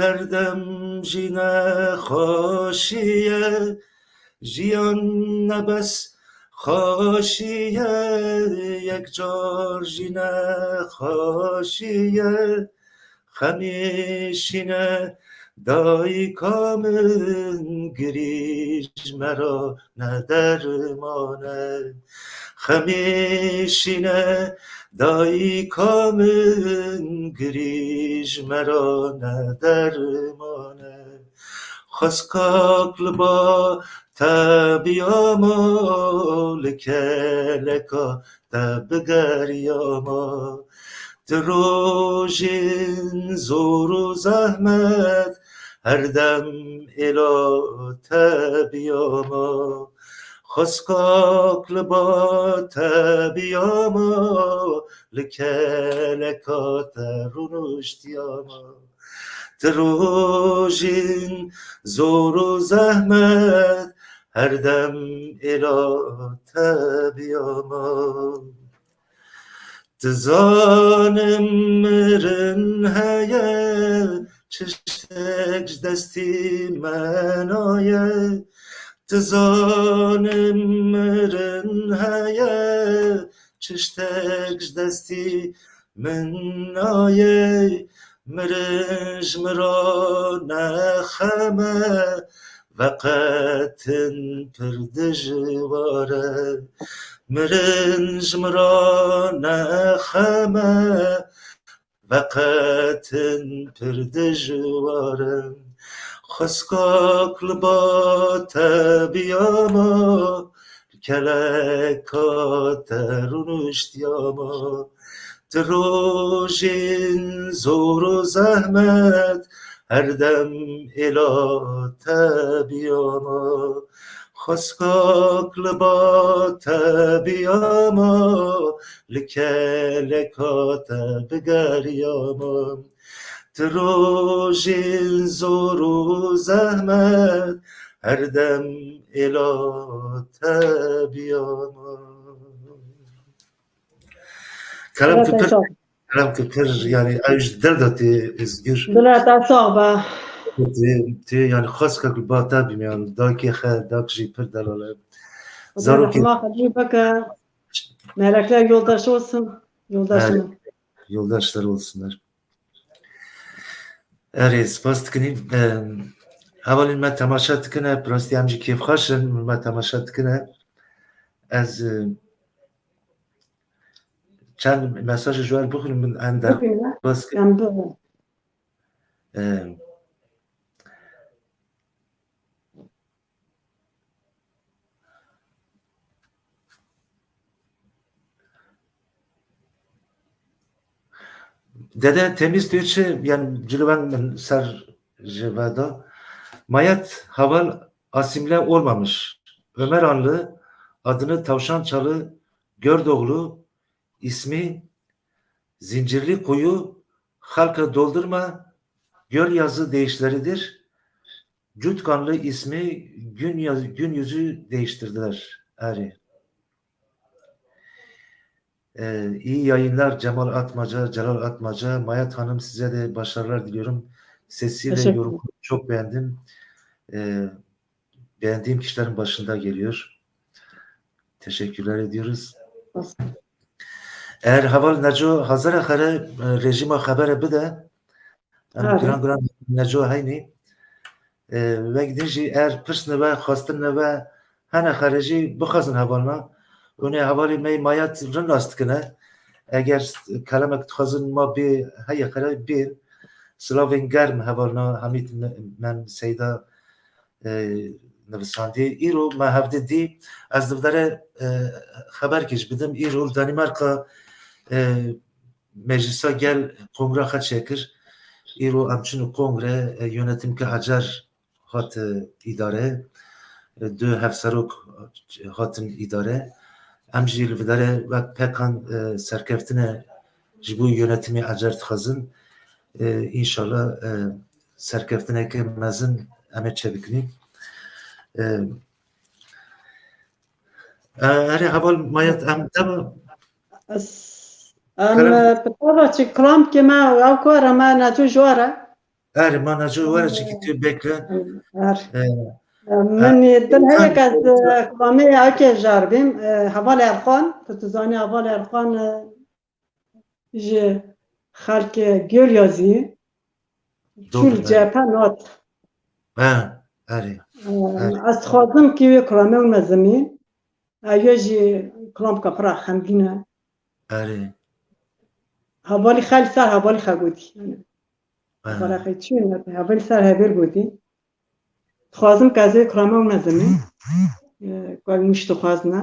her dem jî ne xweşî ye. Jiyan ne bes xweşî ye, yek car jî ne xweşî ye. Xemî şîne dayika min, girî ji me re ne derman e. Xemî şîne dayika min, girî ji me re ne derman e. Xweskak li ba te biyama, li keleka te bigeriyama. Di rojên zor û zehmet, her dem êla te biyama. Xweskak li ba te biyama, li keleka te rûniştiyama. Di rojên zor û zehmet, her dem êla te biyama. Dizanim mirin heye, çiştek ji destî me naye. Dizanim mirin heye, çiştek ji destî min naye. Mirin ji min re ne xem e, veqetin pir dijwar e. Mirin ji min re ne xem e, veqetin pir dijwar e. Xweskak li ba te biyama, li keleka te rûniştiyama. Di rojên zor û zehmet, her dem êla te biyama. Xweskak li ba te biyama, li keleka te bigeriyama. Di rojên zor û zehmet, her dem êla te biyama. Kerem Dila tu te pir, sax. Kerem tu pir, yani, ew ji dil de tê, Ozgur. Dila te sax be. Tu, tu, yani, xweskek li ba te bî, yani, dakê xe, dak jî pir delal e. Xwedê Zarokê rehma xwe jî bike. Melekler yoldaş olsun. Yoldaşım. Evet, yoldaşlar olsunlar. Erê, spas dikinî. Em, hevalên me temaşe dikine, bi rastî em jî kêfxweş in, me temaşe dikine. Ez, e, çend mesajê ji we re bixwînim, min em Bixwîne, derbas kir. Em bi- Em, Dede temiz diyor çi, yani cilwen min ser ji veda. Mayat Haval asimle olmamış. Ömeranlı, adını Tavşan Çalı, Gördoğlu, ismi Zincirli Kuyu, halka doldurma, göl yazı değişleridir. Cutkanlı ismi gün yaz-, gün yüzü değiştirdiler. Erê. Ee, iyi yayınlar Cemal Atmaca, Celal Atmaca. Mayat Hanım, size de başarılar diliyorum. Sesi ve Teşekkür yorum ederim. Çok beğendim. Ee, beğendiğim kişilerin başında geliyor. Teşekkürler ediyoruz. Olsun. Eğer heval Neco hazır e, xere, e, rejîma xebere bide. Em Tabii. Giran giran Neco heynî. E, wek din jî eğer pirsine ve, xwestine ve, hene xere jî bixwazin hevalna. Hûn ê hevalê me yê Mayat rind nas dikine. Eger kelemek dixwazin ma bê heye xere bên. Silavên germ hevalna Hamîd Me-, Mem Seyda, e, nivisandî. Îro me hevdî dî. Ez di vdere, e, xeberkê jî bidim. Îro li Danîmarka, e, Meclisa Gel kongra xwe çêkir. Îro em çin û kongre, e, yönetimke acar hat, e, îdare. E, du hevserok hatin îdare. Em jî li vdere wek pekan, e, serkeftine ji bo yönetimê acar dixwazin. E, înşallah, e, serkeftineke mezin em ê çêbikinî. E, e, erê heval Mayat em dema Ez, em, Kerem. Pitara çi klam ke me ew kar e me Neco ji were. Erê, ma Neco were çi ki tu bekle. Er. E, Min e, dil heye em, ke ez, e, klamê eke jarbim, e, heval Erxan, tu, tu zanî heval Erxan, e, ji xelkê Gölyazî, Doğru, çûl evet. Cephe nat. Ha, erê. E, Erê. Ez dixwazim ki wê klamê û mezimî, ew jî klamka pira xemgîn e. Erê. Hevalî xel ser hevalî xegotî. Yani, Aha. Hevalî xel çû ne, hevalî ser hevêr gotî. Dixwazim ke ez ê klamê û mezimî, e, ku ew nûş dixwazine.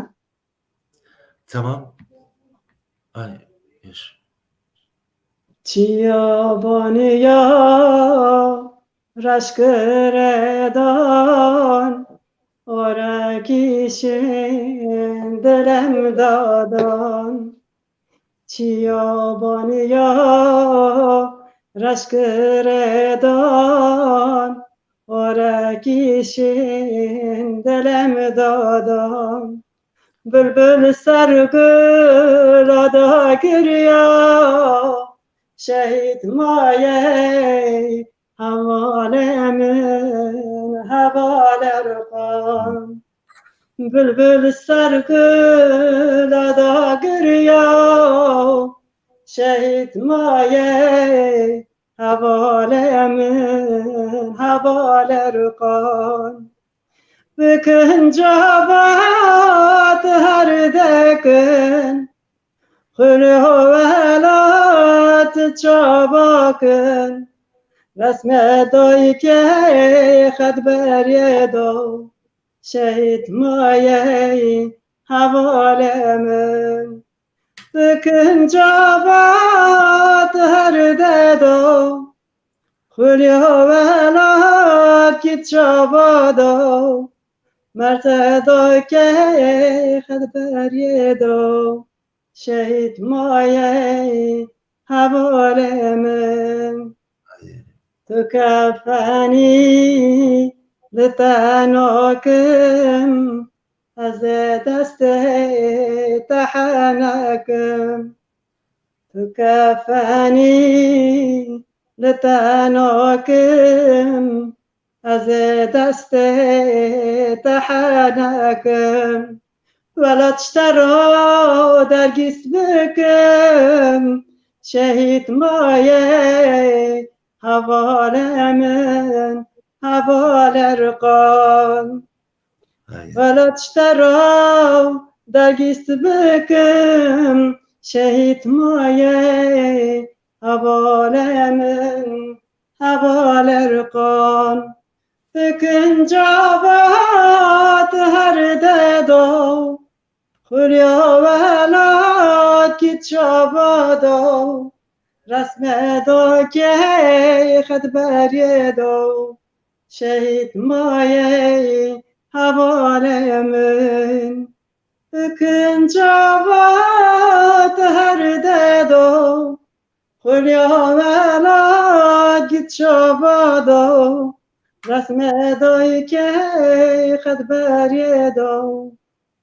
Tamam. Ay, yaş. Çiya baniya reşkiredan, orekîşin dilem dadan. Çiya baniya reşkiredan, Horekî şîn dilê min dada. Bilbil ser gula da giriya, şehîd maye hevalê min, hevalê Erkan. Bilbil ser gula da giriya, şehîd maye hevalê min, hevalê Erkan. Bikin cavat her dekin, xulê welat çabakin. Resmê dayikê xet beriyê do, şehîd maye hevalê min. Bikin cavat her dedo, xulya welat ki çavado. Mertedayke xet beriyê do, şehîd maye hevalê min. Tu kefenî li te nakim, ez ê destê te henekim. Tu kefenî li te nakim, ez ê destê te henekim. Welat ji te re dergîst bikim, şehîd maye hevalê min, hevalê Erkan. Welat ji te re dergîst bikim, şehîd maye hevalê min, hevalê Erkan. Bikin cavat her dedo, xulya welat ki çavado. Resmê dayikê xet beriyê do, şehîd maye hevalê min. Bikin cavat her dedo, xulya welat ki çavado. Resmê dayikê xet beriyê do,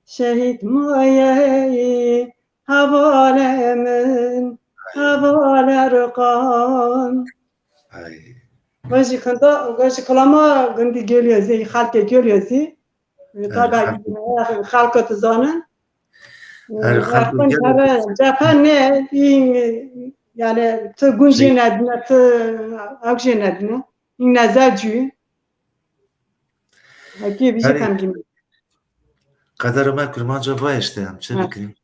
şehîd maye hevalê min, hevalê Erkan. Ay. We jî xinda, we jî kilama gundî Gêliyezî, xelkê Gêliyezî. Tabi xelk- xelka tu zanin. Her xelk Erkan Gêliyezî. Cephe ne, în, yani tu gund jê nedine, tu ew jê nedine. În nezel cû. Hekî bijî Herî- temcîn. Qedera me kurmanca va işte, em çi Ha. bikin?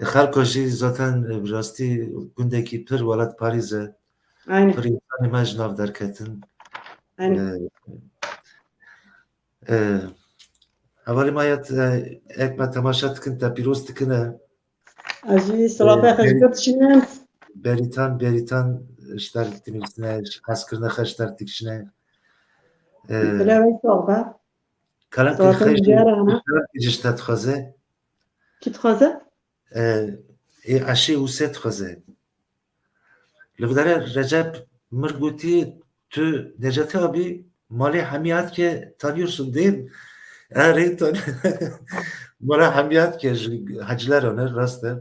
E, xelka jî zaten, e, bi rastî gundekî pir welatparêz e. Aynen. Pir însanê me ji nav derketin. Aynen. E, e, hevalê me ya, e, ek me temaşe dikin, te pîroz dikine. Ez jî silavê xwe ji Berî-, gund dişînim. Berîtan, Berîtan ji te re dinivîsine, ji hezkirina xwe ji te re dikişine. E, Dilê wê sax be. Kalemkî Zaten xêr jî, diyar ana. Ji te dixwaze. Kî dixwaze? E, ê Eşê Ûse dixwaze. Li vî derê Recep mir gotî, tu Necatî abî, malê hemî hatike tanıyorsun değil mi? Erê, tan-, mala hemî hatike ji hecileran e, rast e.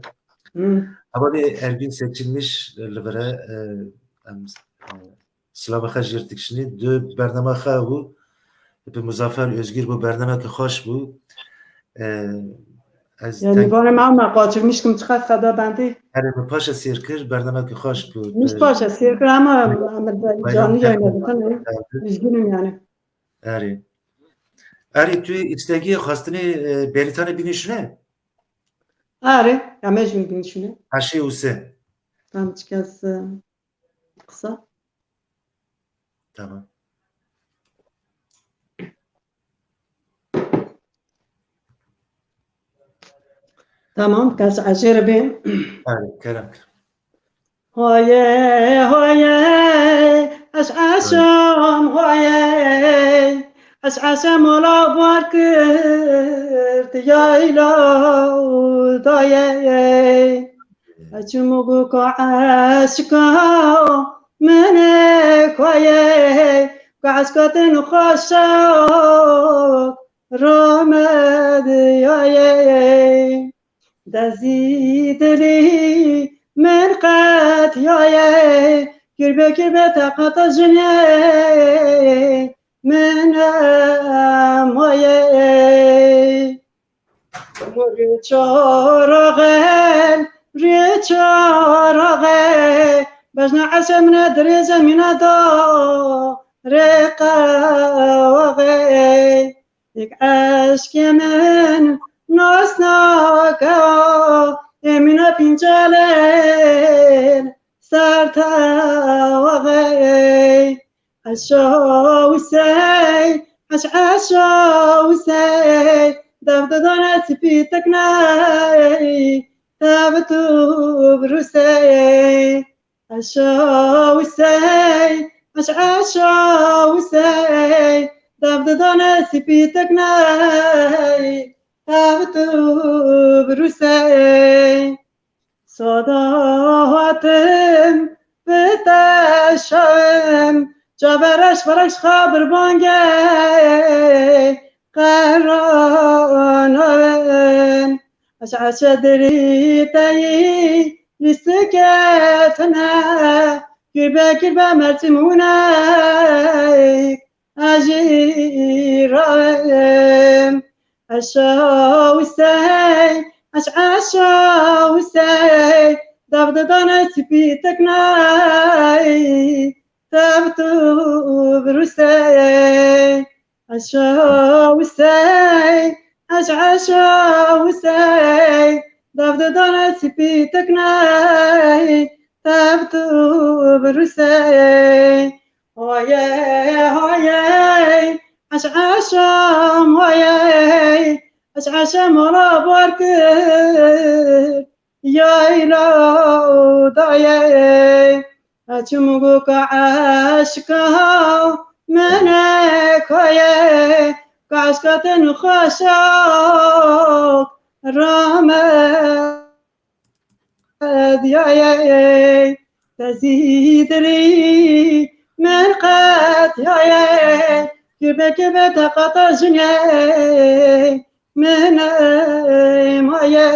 Hmm. Hevalê Ergün Seçilmiş li vire, e, em, e, Silava xwe jê re dikişînî. Di bernama xwe bû, bi Muzaffer Özgür bû, bernameke xweş bû. Ee, ez Ya, teng- nîvanê me me qaçirmiş kim çiqas xeda bendî. Erê, min paşa sêr kir, bernameke xweş bû. Min Ee, paşa sêr kir ama em canlı yayına dikine. Üzgünüm yani. Erê. Erê, tu îstegî xwestinê, e, Berîtanê bînî şine? Erê, ya me jî bînî şine. Eşê Ûse. Tam çikas, e, qisa. Tamam. Tamam, kes ecêr bê. Hadi, kerem. Hoye, hoye, eş eşam, hoye, eş eşam ola bar kir, yayla daye. Çimû bû ku eşqa min ê xweyê, Ku eşka te nexweşa ramediyaye. Dezî dilî min qetiyaye. Kirbe kirbe teqata jinê min emaye. Rê çaraxê, rê çaraxê, bejna eşê min e dirêje mîna da rê qewaxê. Yek eşkê min nas nake, ê mîna pîncalê ser tewaxê. Eşa Husey, eş eşa Husey, dev didane sipî tekney, tev tu birusey. Eşa Husey, eş eşa Husey, dev didane sipî tekney, tev tu birusey. Sada hatim bi te şawim, çavereş vereş xabir bangê qeranavim. Eş eşe dirî teyî lîstikê tine, kirbe kirbe mersim hûne ez jî rawim. Eşa Husey, eş eşa Husey, dev didane sipî tekney, tev tu birusey. Eşa Husey, eş eşa Husey, dev didane sipî tekney, tev tu birusey. Hoye, hoye, eş eşam hoye, eş eşam ola bar kir, yayla daye. Eçim gu ka eşka mene kaye, ka eşka te nexweşa rame. Qediyaye, te zî dilî min qediyaye, kibe kibe te qata jinê min emaye.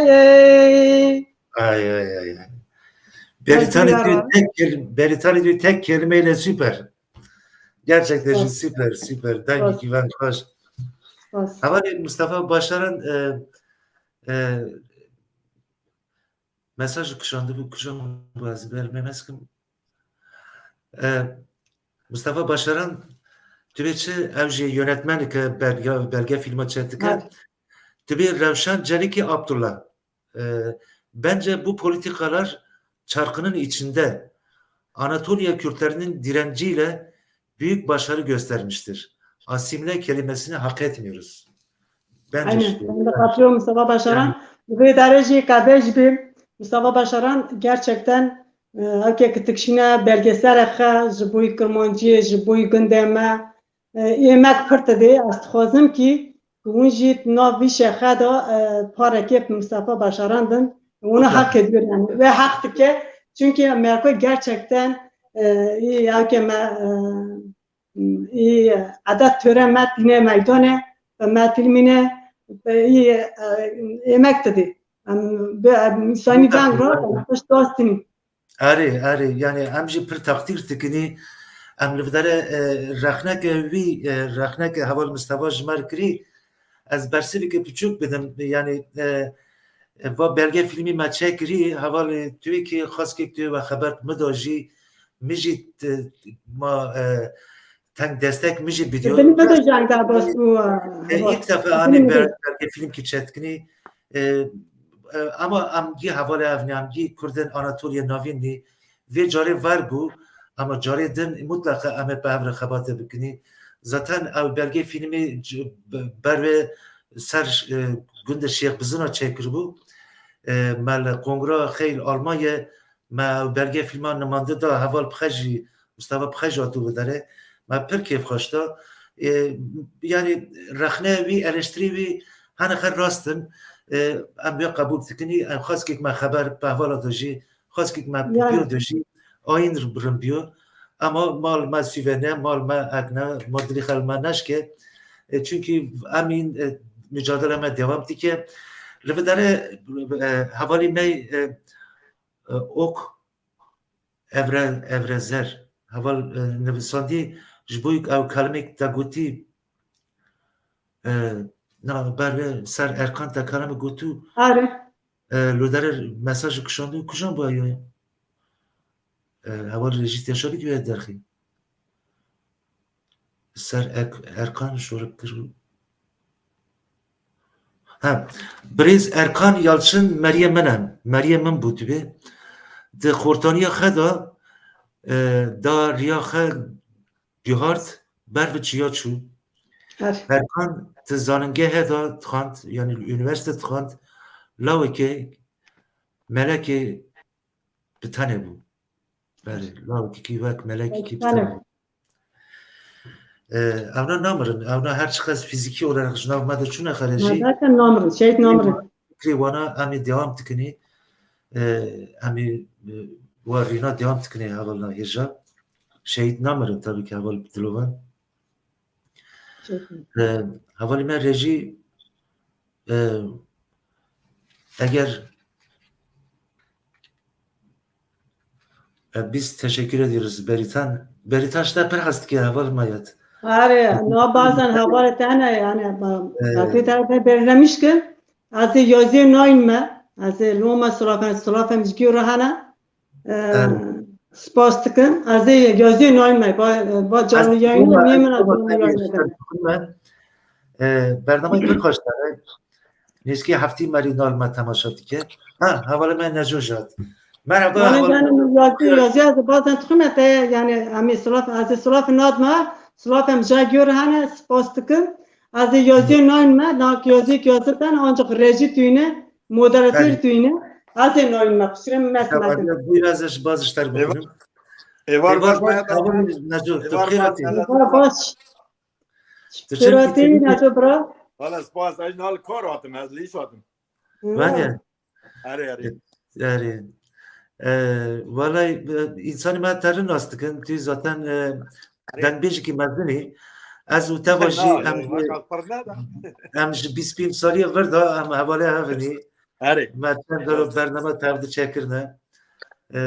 Ay, ay, ay, ay. Beritanî diyor tek kel-, Beritanî diyor tek kelimeyle süper. Gerçekten süper, süper. Danke ki ben hoş. Hevalê Mustafa Başaran, e, e, mesaj kişandibû, kişandibû, ez ber memes kim. E, Mustafa Başaran, tu bê çi, ew jî yönetmenike, belge, belge filma çêdike. Evet. Tu bê Rewşan Celikî Abdullah. E, bence bu politikalar çarkının içinde Anatolia Kürtlerinin direnciyle büyük başarı göstermiştir. Asimile kelimesini hak etmiyoruz. Bence. Aynen, ben de katılıyorum Mustafa Başaran. Yani. Vê darê jî qebêj bî. Mustafa Başaran gerçekten, e, ewkê ki tikşîne belgesel xe ji bo Kirmanciyê, ji bo gundê me, e, êmek pir didê. Ez dixwazim ki hûn jî nav vî şexe de, e, parekê Mustafa Başaran din. Hûn hak ediyor yani. Ve hak dike. Çünkü Merko gerçekten, e, ewkê me, e, Î edet töre me tîne meydane, bi me filmîne, bi î, e, êmek didî. Em, bi, em, însanî veng ra, em pişt dostînî. Erê, erê, yani em jî pir takdîr dikinî. Em li vdere, e, rexneke wî, e, rexneke heval Mistefa ji me re kirî. Ez bersiveke piçûk bidim, yani, e, e, va belge filmî me çekirî, heval, e, tu yê ki xaskek tu yê we xeber mi da jî, min jî, e, ma, e, teng destek min jî bidiyo. Bini me de jang da bas bû, e, e, ilk defa anî belge film ki çetkinî, e, e, ama em gî hevalê evnî, em gî Kurdên Anatoliya Navîn nî, vê carê ver bû, ama carê din mutlaka em ê bi hev re xebate bikinî. Zaten ew belge filmî c-, be-, berve ser, e, gundê Şêx Bizina çêkiribû. E, me li kongra xeyl Almanya, me ew belge filma nimande da heval Pixejî, Mustafa Pixejî hatibû derê. Me pir kêf xweş da. E, yani rexne wî, eleştirî wî hene xer rast in. E, em wê qebûl dikinî. Em xweskek me xeber bi hevala da jî, xweskek me Yani. Biyo da jî, ayîn rin biyo. Ama mal me sivene, mal me ekne, mal dilî xel me neşke. E, çünkü emîn, e, mücadele me devam dike. Li vê derê, e, hevalî me, e, e, Ok Evre, Evrezer. Heval, e, nivisandî ji bo ew kelimek te gotî, e, na ber vê ser Erkan te kelimek gotû. Are. E, li derê mesajê kişandû, kujan bû ew? E, heval rejî te şabî wê derxî. Ser Ek-, Erkan şorip kir. Ha, birêz Erkan Yalçın meriyê min e. Meriyê min bû dibê. Di xortaniya xe de, e, da riya xe guhart, ber bi çiya çû. Her. Erkan di zanîngehe de dixwend, yani üniversite dixwend, lawekê melekê bi tenê bû. Belê, lawekî wek melekî bi tenê bû. Ee, evna namirin, evna her çiqas fizîkî olarak ji nav me de çûne xerê jî. Zaten namirin, şehit namirin. Fikrê wana em ê devam dikinê. Ee, em ê, e, wa rîna devam dikinê hevalna hêja. Şehit namirin tabii ki heval bi dilovan. Ee, hevalî me rejî, e, eger E, biz teşekkür ediyoruz Beritan. Beritan işte pir hes dike heval mayet. Are, no bazen hevalê te hene yani, ba-, Ee, Beritan te belirlemiş ki, ez ê yaziyê nayîn me, ez ê loma silafem, silafem ji gî re hene. Ee, Evet. Spas dikim. Ez ê yaziyê nayîn me, ba, ba canlı yayın, niye min canlı yayın ederim? Ee, bernameyê pir xweş e. Nêzîkî heftî merî nal me temaşe dike. Ha, hevalê me Neco jî hat. Merhaba, yani, hevalê yani, me. Yazı, yazı, ez bazen dixwime te, yani, em ê silaf, ez ê silaf nadme, silaf em ja gör hene, spas dikim. Ez ê yazı nayîn me, nak yazı yazı ten, ancak reji tüyüne, moderatör tüyüne, ez ê nayîn me, kusura me Ya, mesmedim. Buyur, ez ji baz işler Eyvallah. Bugünüm. Eyvallah, Eyvallah, baş, hevalê Neco, tu Eyvallah, xêr hatî. Eyvallah, baş. Tu çi Pêratî, Neco bira. Wala spas, ez nal kar hatim, ez li îş hatim. Hı. Venge. Erê, erê. Erê. Ee, vallahi, e, insanî me terin nas dikin. Tu zaten, e, Erê. Dengbêjikî mezin î. Ez û te va jî Na, em na, jî, na, kalpar ne da. Em ji bîst pênc salî vir da, em hevalê hev in î. Erê. Me çend daro bername tev diçekirine. Ee,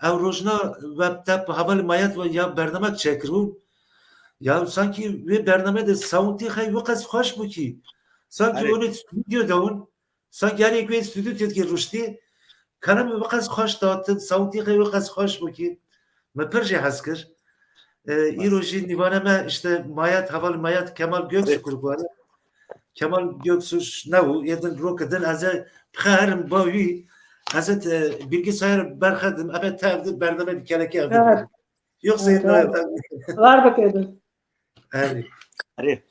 ew rojna web tep hevalê mayet ve ya bername çekirû. Ya sanki wê bername de sawntî xey wê qes xweş bû ki. Sanki Erê. Onu stüdyo de un. Sanki her yek wê stüdyo têdikê ruştî. Kerem wê qes xweş datin, sawntî xey wê qes xweş bû ki. Me pir jê hez kir. E, îro jî nîvane me işte Mayat, heval Mayat Kemal Göksu Erê. Kurgware. Kemal Göksu ne û yê din rokê din ez ê bixeherim ba wî. Ez ê te bilgisayar berxedim, ebe te evde bername bir keleke evde. Evet. Yok Evet, Seyit evet. Mayat abi. Var bakıyordum. Erê. Erê.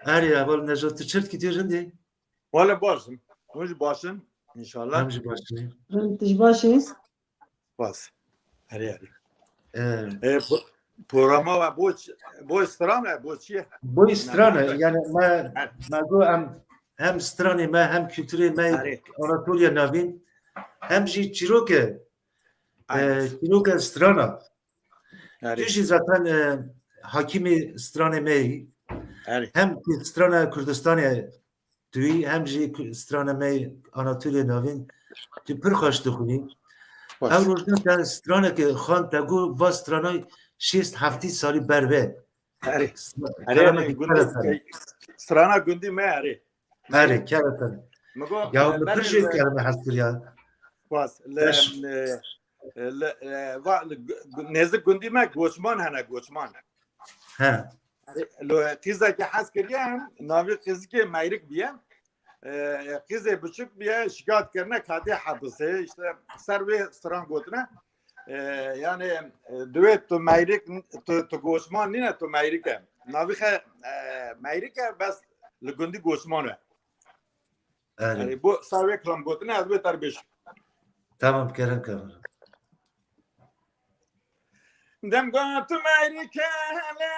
Erê, heval Neco, tu çift gidiyor şimdi? Wale baş in. Hûn jî baş in, înşallah. Em jî baş in. Em jî baş in. Spas. Erê, erê. Ee, E, po-, programa we bo ç-, bo strane, bo çi ye? Bo strane, yani me, Evet. Me go em hem stranê me, hem kültürê me Erê. Anatoliya Navîn, hem jî çîroke, Aynen. E, çîroke strana. Erê. Tu jî zaten, e, hakimê stranê me yî. Erê. Hem strana Kurdistanê tu yî, hem jî ku-, strana me Anatoliya Navîn, tu pir xweş dixwînî. Xweş. Ew rojna te straneke xan te got, va strana şêst heftî salî berve. Erê. Stra-, Erê, kerema erê, ki gundî, kerema. Strana gundî me erê. Erê, kerema. Mi got, Ya, e, mi pir berê jê le- kerema hez kir ya. Xwaz. Le, Beş. e, e, le, e, va, le, gu-, gu-, nêzik gundî me goçman hene, goçman. He. Lo, qîzekî hez kiriye, navê qîzikê Meyrik biye. E, qîzê biçûk biye, şikayet kirine, ketiye hepisê, işte ser wê stran gotine. E, yani, e, divê tu Meyrik, tu, tu goçman nîne, tu Meyrik e. Navê xe, e, Meyrik e, bes li gundî goçman e. Erê. Erê, bo ser wê kilam gotine, ez wê ter bêjim. Tamam, kerem, kerem. Dem got tu Meyrik e, le,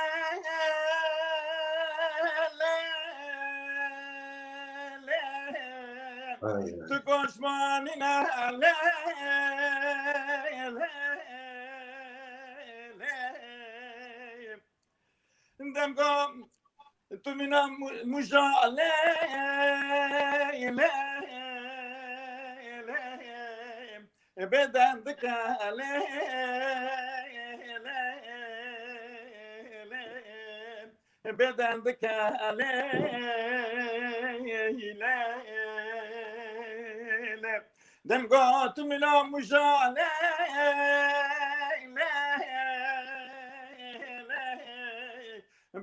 le, le. Ay, ay. Tu goçman nîne, le, le, le. Demga tu mîna muja lê lê lê bêden dike lê lê lê bêden dike lê lê lê. Demga tu mîna muja lê lê lê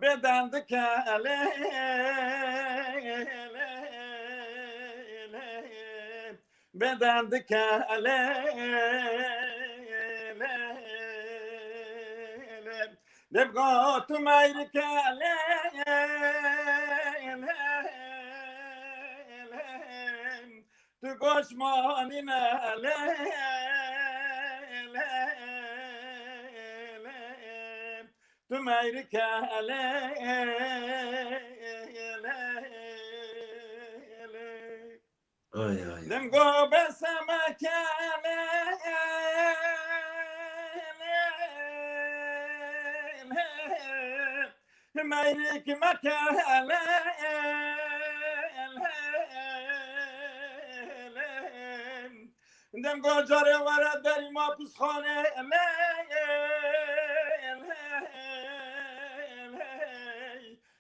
bêden dike lê lê lê bêden dike lê lê lê. Demga tu meyrike lê lê lê. Tu goşmanîne lê lê lê. Tu meyrike lê lê lê. Ay, ay. Demgo besemeke lê lê lê. Meyrik meke lê lê lê. Demgo carê were derî ma pisxanê lê lê lê.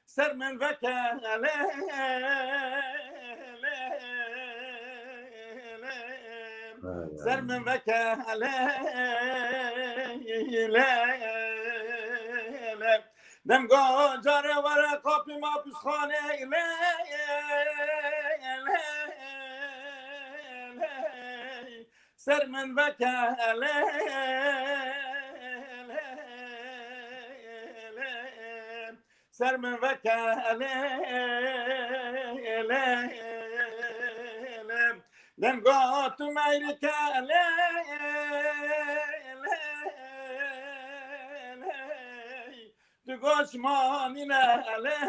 Ser min veke lê lê lê. Ser min veke lê lê lê. Demga carê were qapî ma pisxanê lê lê lê. Ser min veke lê lê lê. Ser min veke lê lê lê. Demga tu meyrike lê lê lê. Tu goşmanîne lê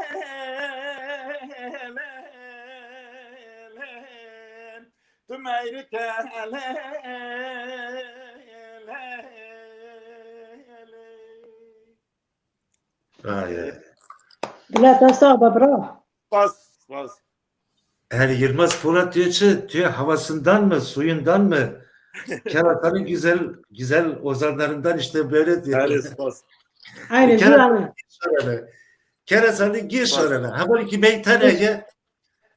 lê lê. Tu meyrike lê lê lê. Ay, ay. Bila te sağ be, bravo. Spas, spas. Yani Yılmaz Polat diyor ki, diyor, havasından mı, suyundan mı? Keratanın güzel, güzel ozanlarından işte böyle diyor. Erê, spas. Aynen, Kera-, güzel. Şöyle. Keratanın gir Spas. Şöyle. Ha, böyle ki meytane ya.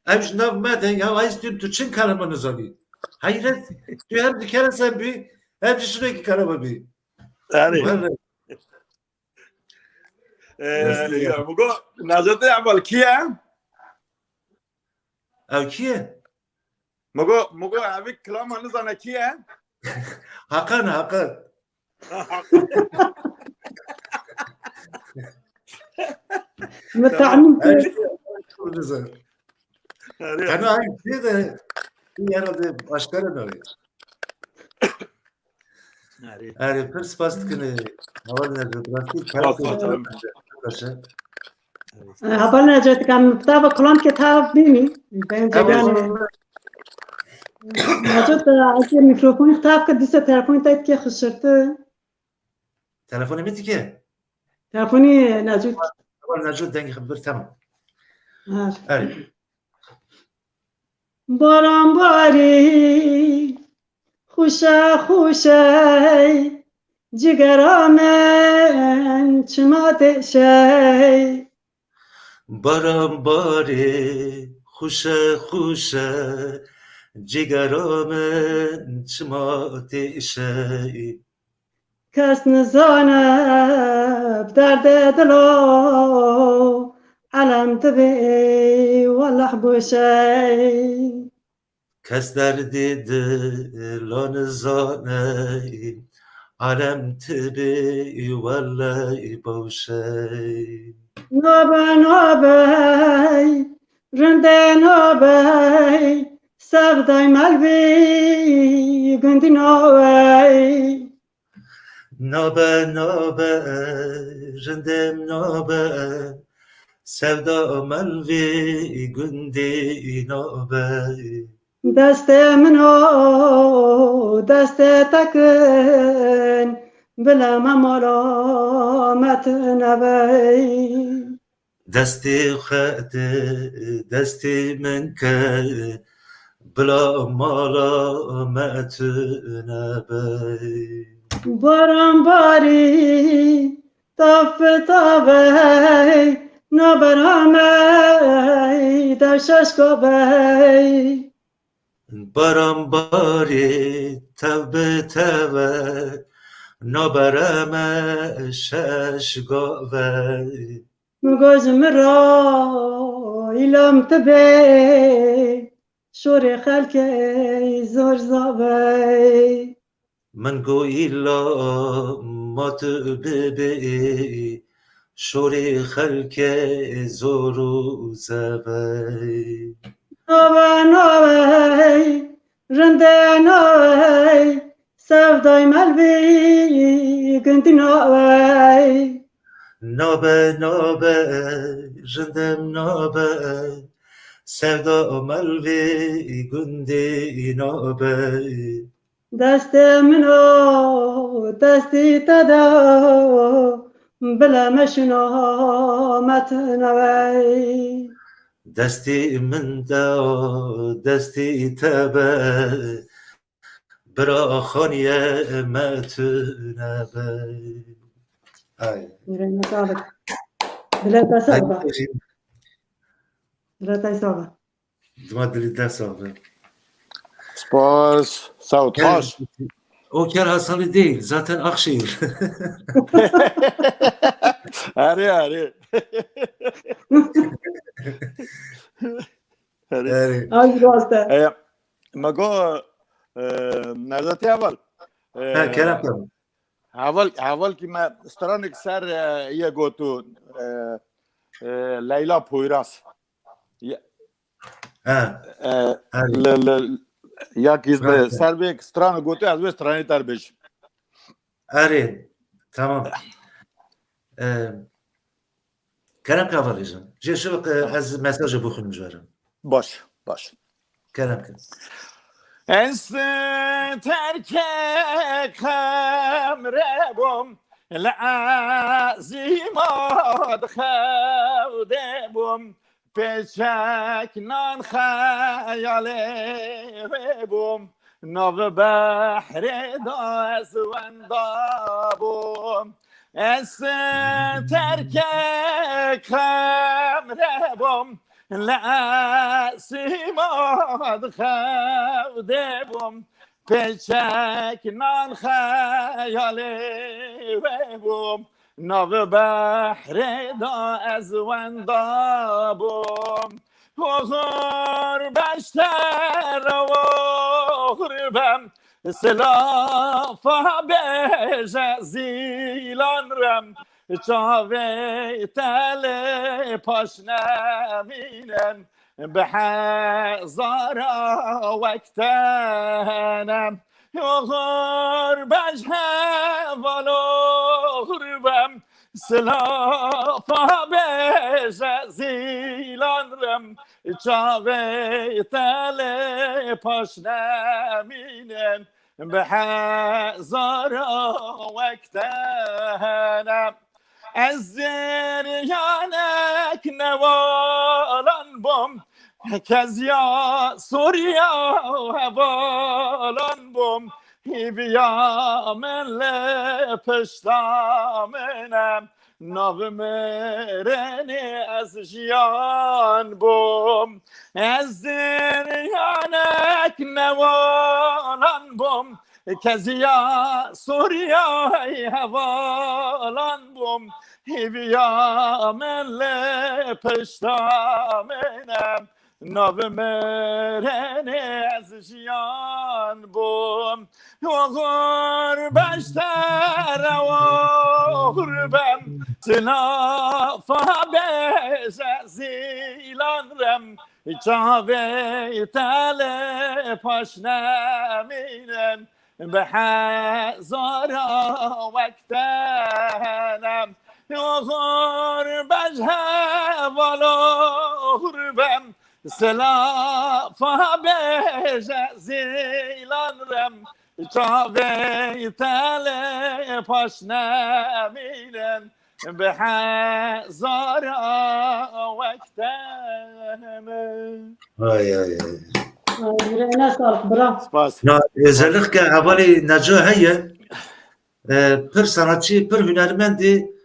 Ev ji nav me de ya, ay, tu, tu çin kelime nizanî. Hayret, tu hem di Keresen bî, hem jî şinekî kelime bî. Erê. Vallahi. Ee, Destê ya, ya. Mugo, Necati Emal kî ye? Ew kî ye? Mugo, Mugo, evî kilama nizane kî ye? Hakan, Hakan. Min Tamam. Tahmin Her kir. Şey Kurdizan. Erê. Kana ay şey de, herhalde başka ne var? Erê. Erê, pir spas dikin, e, heval Necdet, rastî Spas, spas, tamam. Paşa. E, heval Necdet, kam tava kulon ke tav bînî. Bence Tamam. Yani. Necdet, e, eger mikrofon tav ke dise telefon te ke xişirti. Telefonê min dike? Telefonê Necdet. Heval Necdet dengê xwe bir, tamam. Ha. Erê. Baran barî, xweşe xweşe, cigera min çima tê şey. Baran barî, xweşe xweşe, cigera min çima tê şey. Kes nizane bi derdê dilo, elem dibê weleh boşey. Kes derdê dilo nizane, elem dibê weleh boşey. Nabe, nabey, rindê nabey, sevdayê melvî gundî nabey. Nabe, nabe, rindê nabe, sevda melvî gundî nabe. Destê min o, destê te kin, bila me melamet nebey. Destê xwe de, destê min ke, bila mala me tune be. Baran barî, tav bi tavey, nabera me, dev şeş gavey. Baran barî, tev bi teve, nabere me şeş gavey. Min got ji min re îlam tu bê, şorê xelkê zor zavey. Min got îla ma tu bibê, şorê xelkê zor û zevey. Nabe, nabey, rinde nabey, sevdayê me li vî gundî nabey. Nabe, nabe, rinde nabe, sevda me li vî gundî nabe. Destê min o, destê te de, bila me şino me tune be. Destê min de, destê te be, bira xaniyê me tune be. Ay. Yüreğine sağlık. Bila te sağ be. Bila te sağ be. Dima dilî te sağ be. Spas. Sağ ol. Ker, Taş. O ker Hasanlı değil. Zaten Akşehir. Erê, erê. Erê. Erê. Ay, rast e. E, me go, e, Nevzatê Heval. E, Ha, kerem, kerem. Heval, heval ki me stranek ser, e, ye gotu, e, e, Leyla Poyraz. Ya, Ha. e, Erê. le, le, ya ki Ha, me ha. ser vê stran gotu, ez vê stranê te bêjim. Erê. Tamam. E, Kerem ke, Heval Hêzan. Jê şiv, e, ez mesajê bixwînim ji we re. Baş, baş. Kerem ke. Ez terke Xemre bûm, li ezîma dixew de bûm, pêçek nan xeyalê wê bûm, nav behrê da ez wenda bûm. Ez terke Xemre bûm, li ezîma dixew de bûm, pêçek nan xeyalê wê bûm, nav behrê da ez wenda bûm. Oxir beşte re oxir bem, silafa bêje zîlan rem, çavê te lê paş nemînin, bi hezara wek te ne. Oxir bej heval oxir bem, silafa bêje zîlan rem, çavê te lê paş nemînin, bi hezara wek te ne. Ez zêriyanek newalan bûm, keziya Sûriya hevalan bûm, hîviya min li pişta min e, nav mirinê ez jiyan bûm. Ez zêriyanek newalan bûm, keziya Sûriya hevalan bûm, hîviya min li pişta min e, nav mirinê ez jiyan bûm. Oxir beşte re oxir bem, silafa bêje zîlan rem, çavê te lê paş nemînin, bi hezara wek te ne. Oxir bej heval oxir bem, silafa bêje zîlan rem, çavê te lê paş nemînin, bi hezara wek te min. Ay ay ay. Ay, yüreğine sağlık, bravo. Spas. Ya özellikle hevalê Neco heye. E, pir sanatçı, pir hunermendî.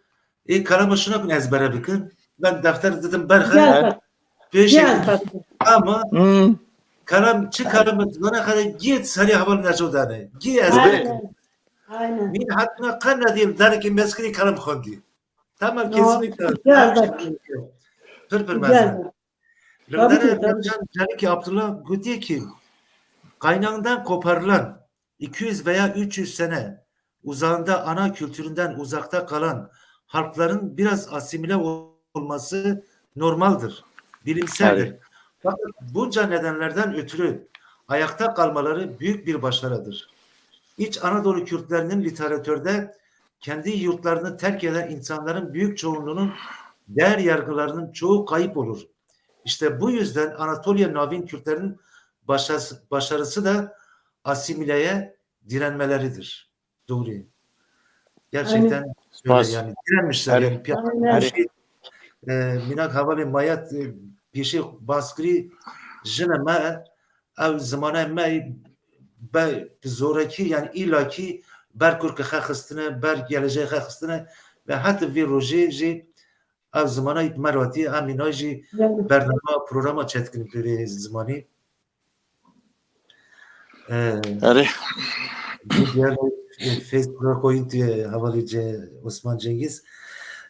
Ê kalama şuna kun ezbere bikin. Ben defter dedim berxe. Gel bak, Pêşê gel bak. Ama Hmm. kalam çi kalam zana xere git serî heval Neco dane. Git ezbere. Aynen. Aynen. Min hatna qe nedîl derekî meskirî kalam xwendî. Tamam, No, kesinlikle. gel bak. Pir pir Gel mezin. bak. Lewdere Tabii ki, tabii. Remcan Celikî Abdullah gotiye ki kaynağından koparılan iki yüz veya üç yüz sene uzağında ana kültüründen uzakta kalan halkların biraz asimile olması normaldir, bilimseldir. Evet. Fakat bunca nedenlerden ötürü ayakta kalmaları büyük bir başarıdır. İç Anadolu Kürtlerinin literatürde kendi yurtlarını terk eden insanların büyük çoğunluğunun değer yargılarının çoğu kayıp olur. İşte bu yüzden Anatolia Navin Kürtlerin başarısı, başarısı da asimileye direnmeleridir. Doğru. Gerçekten öyle Spas. Yani. Direnmişler Erê. Yani. Pi- Aynen. Şey, e, minak hevalê Mayat, e, pêşê baskirî jine me, ew zimane me be bi zorekî yani îlakî ber kurkê xwe xistine, ber geleceğê xwe xistine ve heta vê rojê jî ev zimana yî bi me re hatî, em îna jî Yani. Bernama programa çêdikin bi vê zimanî. Ee, Erê. Diğer, e, Facebook'a koyun diye hevalê Ce-, Osman Cengiz.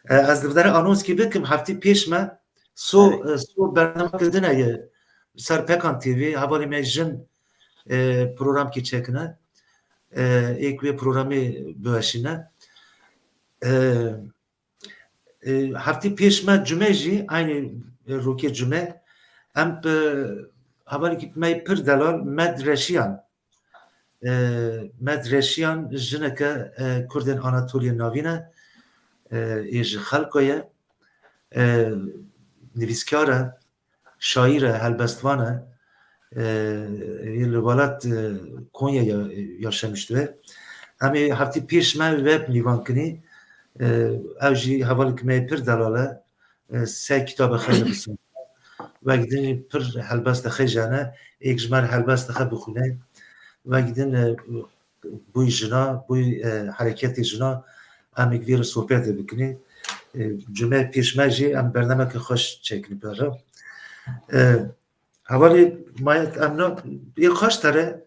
E, ez divdere anonskî bikim, heftî pêş me so, e, so bernama kirdine ye ser Pekan T V, hevalê me jin, e, programkî çekine. E, êk wê programê biweşîne. E, e, heftî pêş me cume jî, aynı, e, rokê cume, em bi hevalekî me pir delal Med Reşiyan. E, Med Reşiyan jineke, e, Kurdên Anatoliya Navîn e, e, ê ji Xelko ye, e, nivîskar e, şaîr e, helbestvan e, e, ê li welat, e, Konya ya, yaşamıştı. Em ê heftî pêş me web nîvan kinî, e, ew jî hevalek me pir delal e, e, sê kitabe xwe nivîsîne. Wek din pir helbeste xwe jane, êk ji me re helbeste xwe bixwîne. Wek din, e, bûyî jina, bûyî, e, hereketê jina, em êk vê re sohbetê bikinê. E, cume pêş me jî em bernameke xweş çêkin pere. E, hevalê Mayet em na, ê xweş tere,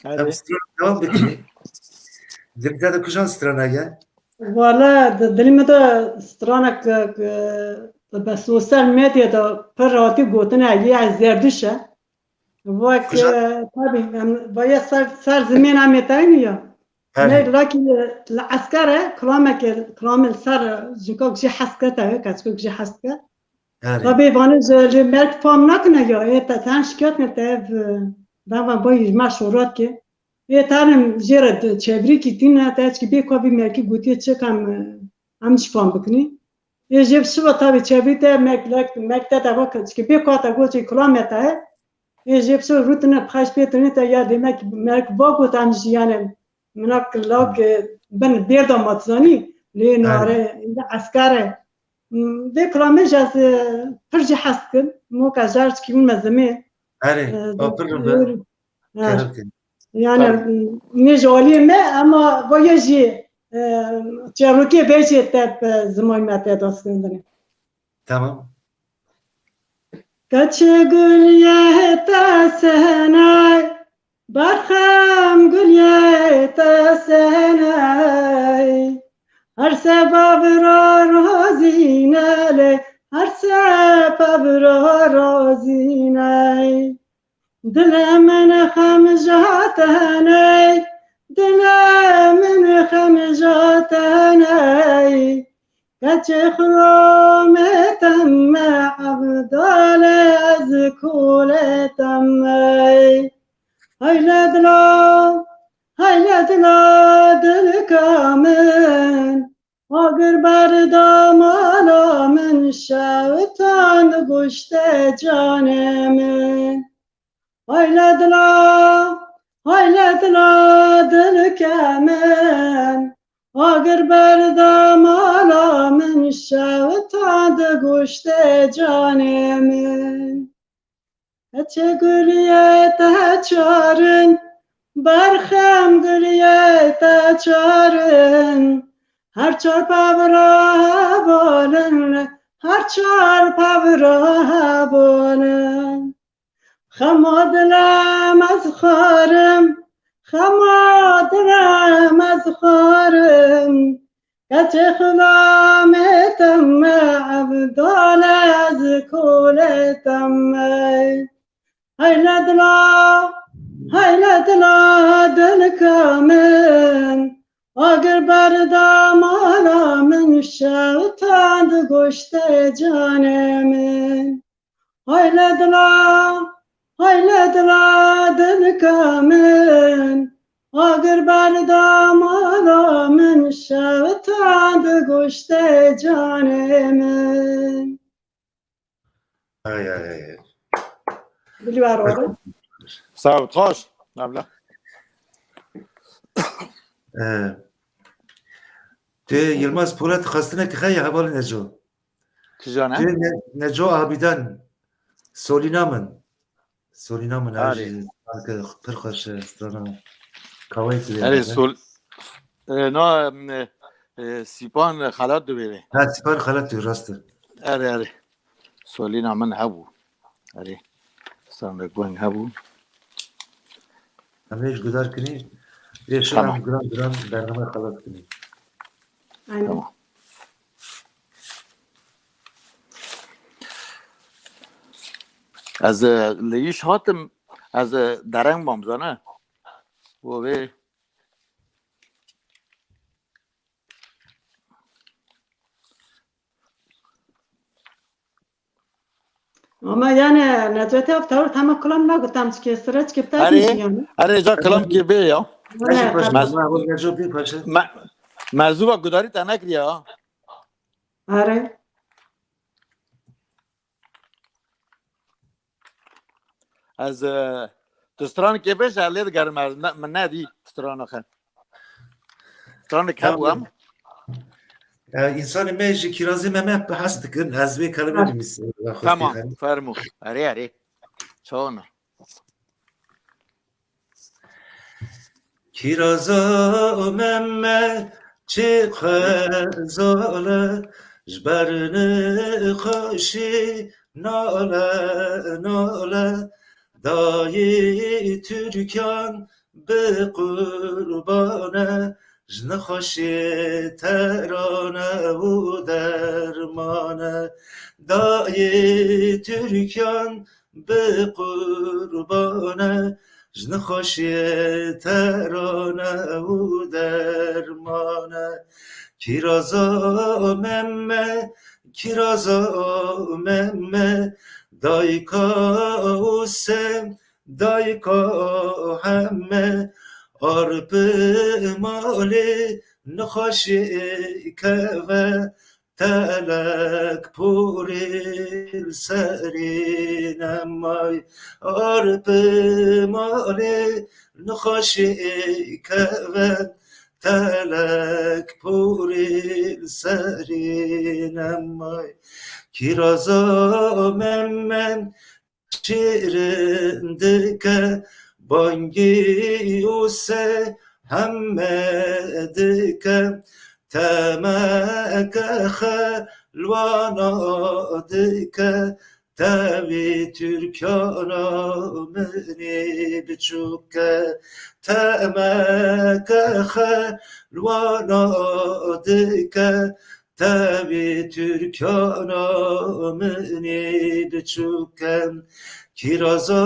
em Erê. stran devam bikinê. Dilde de kujan strana ye? Valla di dilê min de stranek, e, e, bi sosyal medyada pir hatî gotine, yê Zerdişt e. Wek, Kujan- e, tabii, em, vaya ser, ser zimên em ê tayîn ya. Erê. Ne, lakî, e, li esker e, kilameke, kilamê li ser, e, jikok jî hes ke te, keçkok jî hes ke. Erê. Tabii, vanê ji, ji merg fam nakine ya, ê te, ten şikayet ne te ev, e, dava boy ji me şorat ke. Ê te em jê re di çevirîkî tîne, te çikî bê ka vî mergî gotiye çi, em, e, em jî fam bikinî. Ê jê bi şiva tabii çevirî te merg, merg te dava ke, çikî bê ka te got jê kilamê te ye. Ê jê bi şiva rûtine bi xeş pê tune te ya demek merg va got em jî yani minak lawk, e, bin bêrda matizanî lê Aynen. Nare, li esker e. Hmm, vê kilamê jî ez, e, pir jî hes dikim. Moka jar çikî hûn me zimê. Erê, E, o pir be. e, Kerem kin. Yani, nê ji aliyê me, ama vaya jî, e, çerokê vê jî te bi zimanê me te destkirin dinê. Tamam. Keçê guliyê te senay, berxem guliyê te senay. Her seba bira razî ne lê, her seba bira razî ne. Dilê min xem ja te ney, dilê min xem ja te ney. Keçê xulamê te me, Evdalê ez kolê te me. Hayle dila, hayle dila dilka min. Agir berda mala min, şewitan goştê canê min. Hayle dila, hayle dila dilke min. Agir berda mala min, şewitand goştê canê min. Keçê guliyê te çarin, berxem guliyê te çarin. Her çar pevra hevalin, her çar pevra hevalin. Xema dilem ez xwarim, xema dilem ez xwarim. Keçê xulamê te me, evdal ez kolê te me. Heyle dila, heyle dila dilka min, agir berda mala min, şewitand goştê canê min. Heyle dila, heyle dila dilka min, agir berda mala min, şewitand goştê canê min. Ay, ay, ay. Bilî war oğlum. Sağ ol. Hoş. Abla. Ee, tu Yilmaz Polat xwestine ki xeye hevalê Neco. Kijane? Tu Ne- Neco Abidan Solina min. Solina min Arê. Hajî sanki pir xweş e strana kawayê tu Erê sol. E, no, e, e, Sipan xelat dibêrê. Ha, Sipan xelat tu rast e. Erê, erê. Solina min hebû. Erê. Sandık weng hebû. Em ê ji gudar kinî. Ê şir Tamam. em giran giran bername xelat kinî. Aynen. Tamam. Ez e, li îş hatim, ez e, dereng mam zane. Bo vê Ama yani Necati abi tawir tamam, kilam nagot, tam çike sıra çike biter Erê, yani. Erê ca kilam kê bê ya. Her şey Evet, paşa. Mez- Ama bu Neco bir paşa. Me, mezûva gudarî te nekiriye ha. Are. Ez e, tu stranikê bêje, ez lê digerim, ez ne, min nedî strana xwe. Stranik Tamam. Hebû em. Ya, insanê me ji kirazê me me hez dikin. Ez vê kelime Ha. dimîs. Tamam, fermo. Erê, erê. Çona. Kiraza Memme çi xezale, ji ber nexweşî nale, nale. Dayê Tirkan bi qurbane, ji nexweşê terane û dermane. Dayê Tirkan bi qurbane, ji nexweşê terane û dermane. Kiraza Memme, kiraza Memme, dayka û se, dayka heme, arp malê nexweşê keve, telek porê li serê nemay. Arp malê nexweşê keve, telek porê li serê nemay. Kiraza Memme şirin dike, bangî û se heme dike, temeke xelwana dike, tevî Tirkana minî biçûke, temeke xelwana dike, tevî Tirkana minî biçûke. Kiraza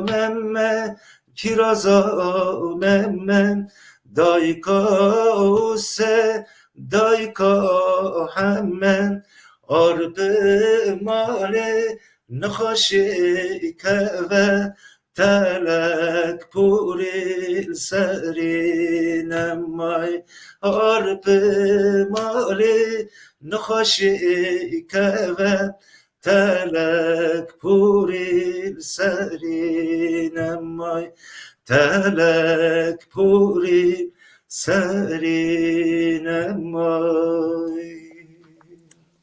Memme, kiraza Memme, dayka û se, dayka heme, arp malê nexweşê keve, telek porê li serê nemay. Arp malê nexweşê keve, telek porê li serê nemay. Telek porê li serê nemay.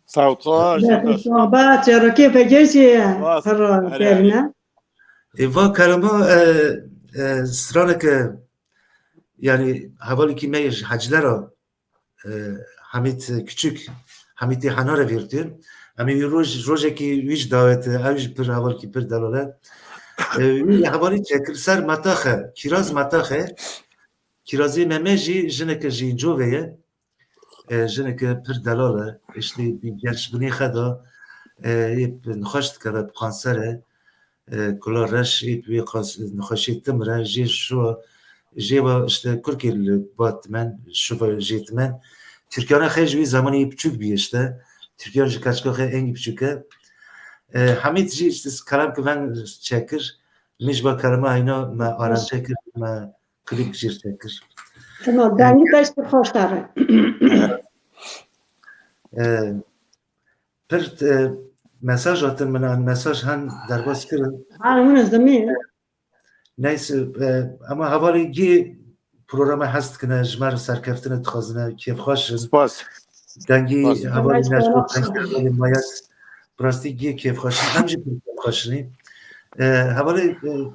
Sax ol, xweş, Sohbet, çerokê pekê jî pir gerîne. Ê, va kerema, e, e, straneke, yani, hevalekî me ji Heclera, e, Hamît Küçük, Hamîtê Henare vîrtî. Em ê wî roj, rojekî wî jî dawet, ew jî pir hevalekî pir delal e. E, wî hevalî çekir ser metaxe, kîraz metaxe. Kîrazê me me jî jineke jî covê ye. E, jineke pir delal e. Îşte bi gerçbûnê xwe de, e, yê bi nexweş dikeve, bi kanser e. E, kula reş ê bi wê qas-, nexweşê timir e. Jê şo, jê ve işte kurkê li ba dimen, şo ve jê dimen. Tirkiyana xwe ji wî zemanê yê biçûk bî işte. Tirkiyan ji keçika xwe êngî biçûk e. E, Hamît jî işte kelam ki ven çekir. Min ji ba kelama heyna me arence kir, me klîp jî çekir. Tamam, dengî te jî xweş dere. E, pir, e, mesaj hatin min, an mesaj hen derbas kirin. Ha, hûn ez demê. Neyse, e, ama hevalê gê programa hez dikine, ji me re serkeftine dixwazine, kêfxweş in. Spas. Dengî Spas. hevalê Spas. Neco, dengî hevalê Mayat. Bi rastî gê kêfxweş in. Em jî pir kêfxweş in. E, hevalê, e,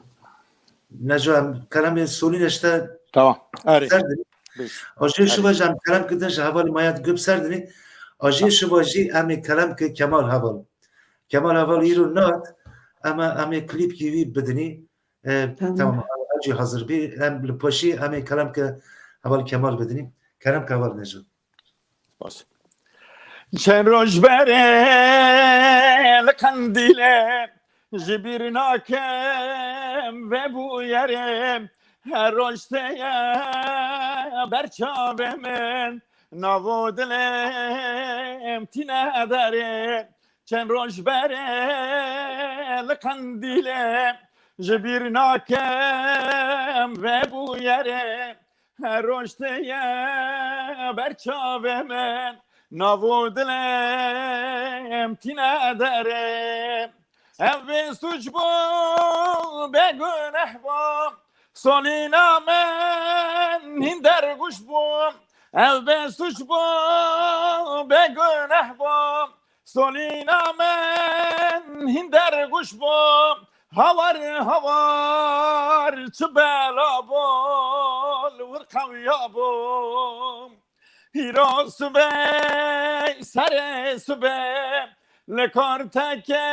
Neco, em kelamê solî neşte Tamam. Erê. ser didin. Biz. Ajê şiva jî em kelam kidin ji hevalê Mayat gup ser dinê. Ajê şiva jî em ê kelam ke Kemal Heval. Kemal Heval îro nat, em ê, em ê klîpkî wî bidinî. E, Tamam. Tamam, ew jî hazir bî. Em li paşî em ê kelam ke heval Kemal bidinî. Kelam ke heval Neco. Baş. Çend roj berê li Qendîlê ji bîr nakem vê bûyerê. Her roj teye ber çavê min, navo dilêm tîne derê. Çend roj berê li Qendîlê ji bîr nakem vê bûyerê. Her roj teye ber çavê min, navo dilêm tîne derê. Ev bê suç bû, bê guneh bû, solîna min hîn derguş bû. Ev bê suç bû, bê guneh bû, solîna min hîn derguş bû. Hawar, hawar, çi bela bû, li wir qewiya bû. Hîro sibê, serê sibê, li kortekê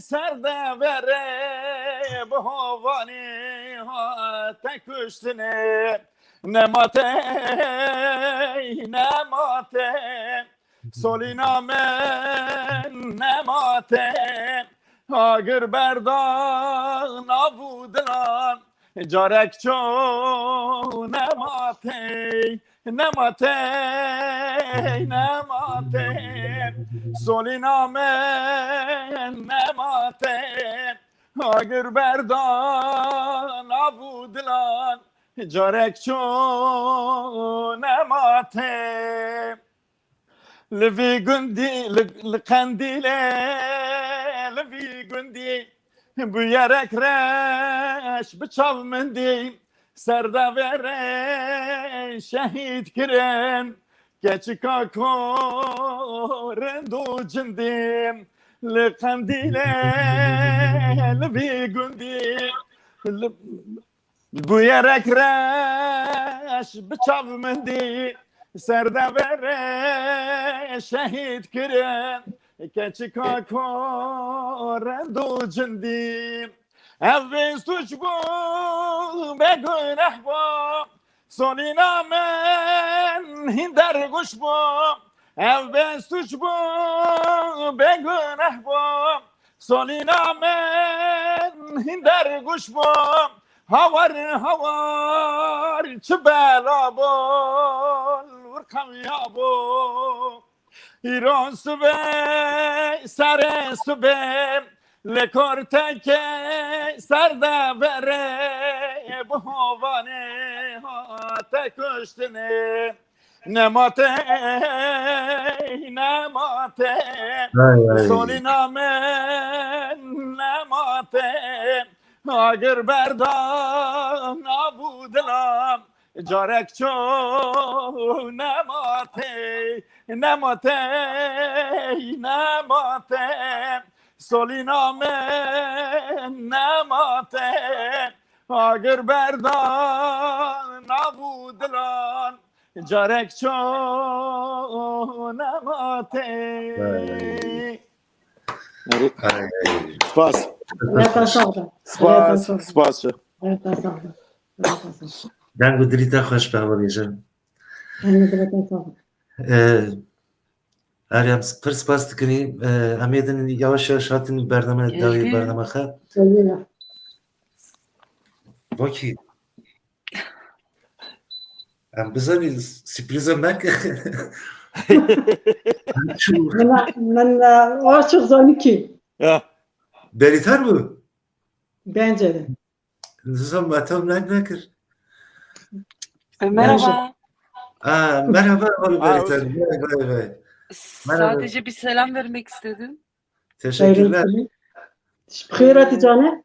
ser de verê, bi hovanî hate kuştinê. Nematê, nematê, solîna min nematê. Agir berda nav û dilan, carek ço nematê, nematê, nematê. Solîna min nematê. Agir berda nav û dilan, carek ço nematê. Li vî gundî, li, li Qendîlê, li vî gundî, bûyerek reş bi çav min dî, ser de verê şehîd kirin, keçika ko rind û cindî. Li Qendîlê, li vî gundî, li, bûyerek reş bi çav min dî, ser de verê şehîd kirin, keçika ko rind û cindî. Ev bê suç bû, bê guneh bû, solîna min hîn derguş bû. Ev bê suç bû, bê guneh bû, solîna min hîn derguş bû. Hawar, hawar, çi bela bû, wir qewiya bû. Îro sibê, serê sibê, li kortekê ser de verê, bi hovanê hate kuştinê. Nematê, nematê, Ay, ay. Solîna min nematê. Agir berda nav û dilam, carek ço nematê. Nemate, nemate, solîna min nemate, agir berdan nav û dilan, carek ço nemate. Ay, spas. Reta sağ ol. Spas, spas. Reta sağ ol. Reta sağ ol. Deng û dilî te xweş be, hevalê jin. Deng û dilê te sağ ol. Ee, Meryem, pir spas dikinî. Ee, em ê din yavaş yavaş hatin bername, dawî bername xe. Wekî. Em bizanî sürprize meke. Min, min, e, o çok zanî ki. Ya. Beritar bu. Bence de. Nizam, me tam nek nekir. E, merhaba. Aa, merhaba, oğlum. Aa, Beritan. Hoş- Vay, vay, vay. Merhaba. Sadece bir selam vermek istedim. Teşekkürler. Buyurun. Bixêr hatî canê.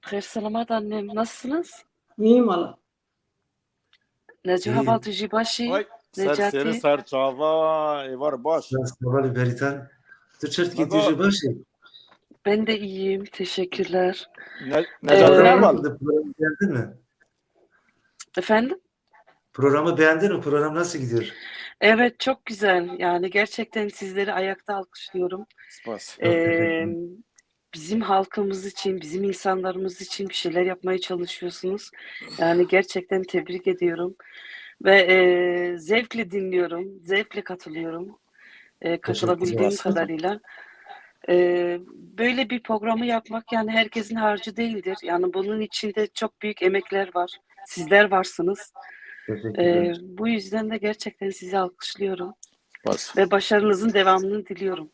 Xêr selamat annem. Nasılsınız? İyiyim valla. Neco, heval tu jî baş î? Oy, ser Necati. Sêri ser çava, êvar baş. Ser çava li Beritan. Tu çirtkî, tu jî baş î? Ben de iyiyim, teşekkürler. Ne-, Necati, ee, heval. Programı beğendin mi? Efendim? Programı beğendin mi? Program nasıl gidiyor? Evet, çok güzel. Yani gerçekten sizleri ayakta alkışlıyorum. Spas. Çok teşekkür ederim. Ee, bizim halkımız için, bizim insanlarımız için bir şeyler yapmaya çalışıyorsunuz. Yani gerçekten tebrik ediyorum. Ve, e, zevkle dinliyorum, zevkle katılıyorum. E, katılabildiğim kadarıyla. Teşekkür ederim. E, böyle bir programı yapmak yani herkesin harcı değildir. Yani bunun içinde çok büyük emekler var. Sizler varsınız. Teşekkür ederim. E, bu yüzden de gerçekten sizi alkışlıyorum. Spas. Ve başarınızın devamını diliyorum.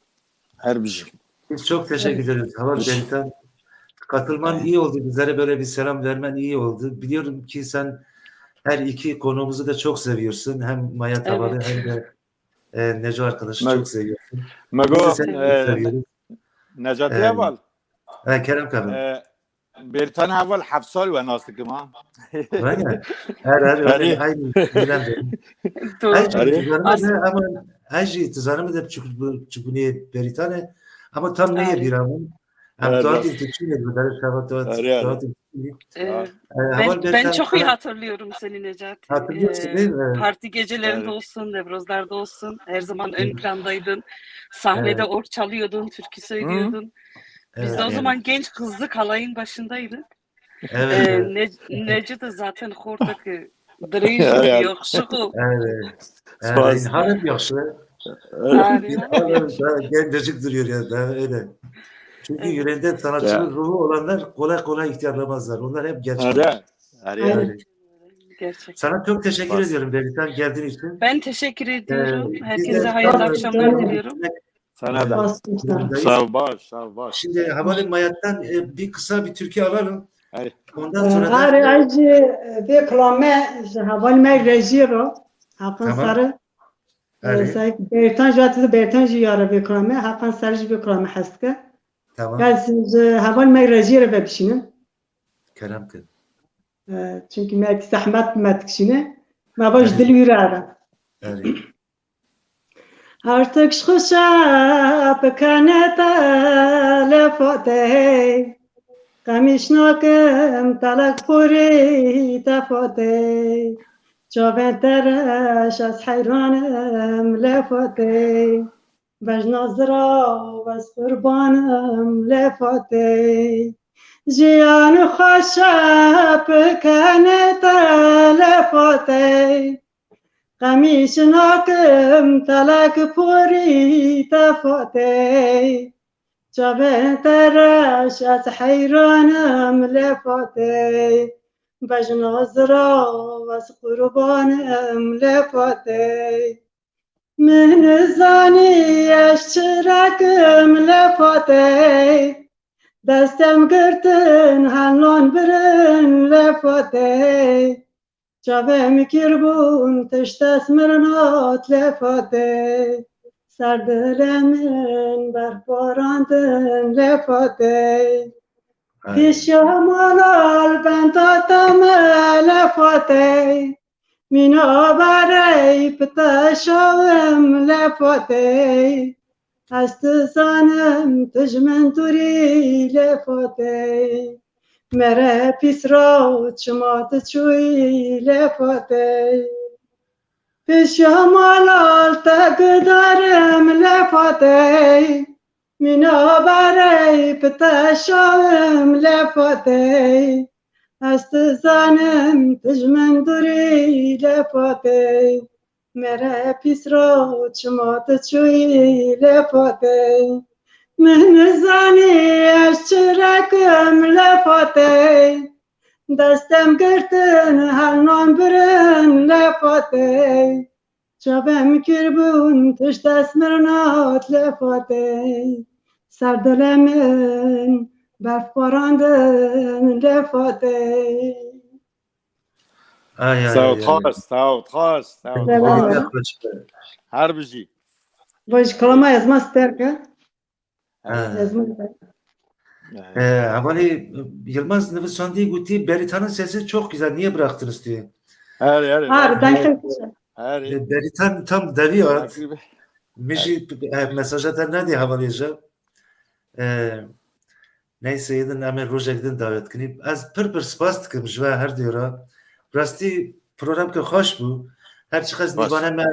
Her bir şey. Biz çok teşekkür ederiz. Heval Beritan, katılman iyi oldu. Bizlere böyle bir selam vermen iyi oldu. Biliyorum ki sen her iki konuğumuzu da çok seviyorsun. Hem Maya Tavalı hem de, e, Neco arkadaşı çok seviyorsun. Biz de seni çok seviyoruz. Necati heval. E, Kerem Kabil. E, Bêrtan heval heft sal we nas dikim ha. Vay ya. Her, her, her, aynı dönemde. Doğru. Her şey, ama her şey, tu zanî de çi-, çi-, çi-, Bêrtan e, ama tam neyê bîra min. Em tuhatin tu çi ne, bu dere şava tuhat, tuhatin tu çi ne. Ee, ben, ben çok iyi hatırlıyorum seni Necati. Hatırlıyorsun, ee, değil mi? Parti gecelerinde olsun, Nevrozlarda olsun, her zaman ön plandaydın. Sahnede org çalıyordun, türkü söylüyordun. Biz de o zaman genç kızlık halayın başındaydık. Evet. Ee, ne, Necdet de zaten hortaki dirêj û yaxşik û. Evet. Spas. Hala yaxşı. Hala gencecik duruyor ya, daha öyle. Çünkü yüreğinde sanatçının ruhu olanlar kolay kolay ihtiyarlamazlar. Onlar hep genç. Gerçekten. Sana çok teşekkür ediyorum Beritan, geldiğin için. Ben teşekkür ediyorum. Ee, herkese hayırlı akşamlar diliyorum. Sana da. Sağ ol, baş, sağ ol, baş. Şimdi Havalê Mayat'tan, e, bir kısa bir türkü alalım. Ondan sonra da... Arê, ez jî, e, vê kilame ji hevalê me rejiyê re, Hakan Sarı. E, Bêrtan jî hatî, Bêrtan jî ya re vê kilame, Hakan Sarı jî vê kilame hez dike. Tamam. Ez ji hevalê me rejiyê re vebişînim. Kerem kir. E, çünkü me zehmet me dikişîne. Me baş dil wî re. Artık şu şap kenete lefotey. Qemîş nakim telek xurî tefotey. Çavên te reş ez heyranim lefotey. Bejna zirav ez qurbanim lefotey. Jiyan xweşe pikenete lefotey. Qemîş nakim telek porî te fatey. Çavên te reş ez heyranim lê fatey. Bejna zirav ez qurbanim lê fatey. Min zanî ez çirekim lê fatey. Destem girtin helnan birin lê fatey. Çavê min kir bûn tişt ez mirinot lê fatê. Ser dilê min berf barandin lê fatê. Kişya malal benda te me lê fatê. Mîna berey piteşawim lê Fatey. Ez dizanim tu ji min dûrî lê Fatey. Mere pîsra çima tu çûyî lê Fatey. Pêşiya malal te gudarim lê Fatey. Mîna berey piteşawim lê Fatey. Ez dizanim tu ji min dûrî lê Fatey. Mere pîsra çima tu çûyî lê Fatey. Min nizanî ez çi rekim lê Fatey. Destem girtin her nan birin lê Fatey. Çavem kir bûn tişt dest mirnat lê Fatey. Ser dilê min berf xwarandin lê Fatey. Ay, ay, ay, ay. Saût xweş, saût xweş, saût Selam. xweş. Her bijî. Vaj kalama ez ma sterke. Ha. Ez ma Ee, Hevalî Yilmaz nivîsandî gotî, Berîtan'ın sesi çok güzel, niye bıraktınız diye. Her, her, Har her, danke. her. Ee, Berîtan tam devî hat. Min jî e, mesaja te nedî hevalê ji. E, neyse yedin em ê rojek din dawet kinî. Ez pir pir spas dikim ji we her dê re. Rastî programke xweş bû. Her çiqas Baş. Nîvane me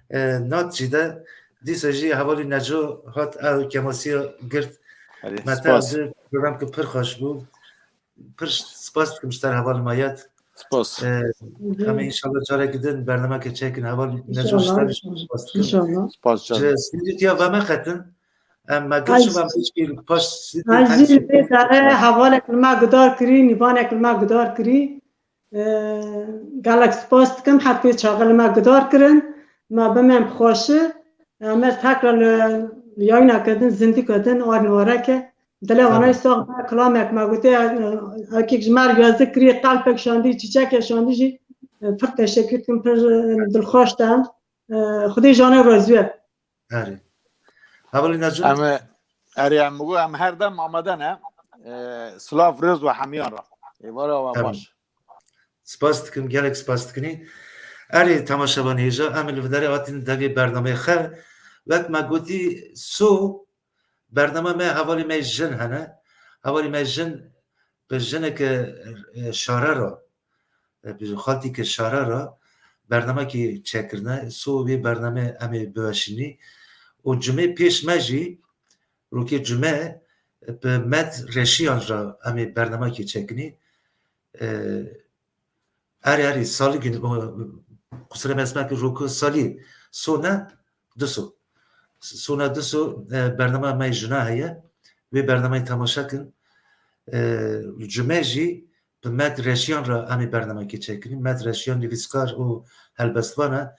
e, nat jî de dîsa jî hevalî Neco hat ew kemasiya girt. Herî Me te spas. di programke pir xweş bû. Pir spas dikim ji te re hevalî Mayet. Spas. E, Em ê înşallah careke din bernameke çekin heval Neco İnşallah. ji te re spas dikim. İnşallah. Spas Ji canım. stûdyoya ve me qetin. Em me Ay. gir şivan pişkî paş stûdyo Ez tenk jî vê zere hevalek li me guhdar kirî, nîvanek li me guhdar kirî. Ee, gelek spas dikim, her pê çaxê li me guhdar kirin. Me bimên bi xweşi. Em ez tekrar li, li yayna kedin, zindî kedin, ar nivareke. Dilê Tamam. Wanay sax be, kilamek me gotiye, e, ekek ji me re yazî kirî, qelpek şandî, çîçeke şandî jî, e, pir teşekkür dikim, pir, e, dilxweş te. E, Xwedê janê razî be. Erê. Hevalî Neco. Em, erê, em bû, em her dem amade ne. E, silav, rêz we hemiyan re. Êvara we Tamam. baş. Spas dikim, gelek spas dikinî. Erê temaşevan hêja, em li vê derê hatin devê bernameyê xwe. Wek me gotî, so bernama me hevalî me jin hene. Hevalî me jin bi jineke, e, şare re, e, bi xaltîke şare re bernamekî çêkirine. So vê bername em ê biweşînî. Û cumê pêş me jî, rokê cume, bi Med Reşiyan re em ê bernamekî çêkinî. E, Erê, erê, salî gin, o, qusirê me esma ki roku salî, sona du so. Sona du so, e, bernama me jina heye. Vê bernameyê temaşe kin. E, cume jî bi Med Reşiyan re em ê bernamekê çêkinî. Med Reşiyan nivîskar û helbestvan e.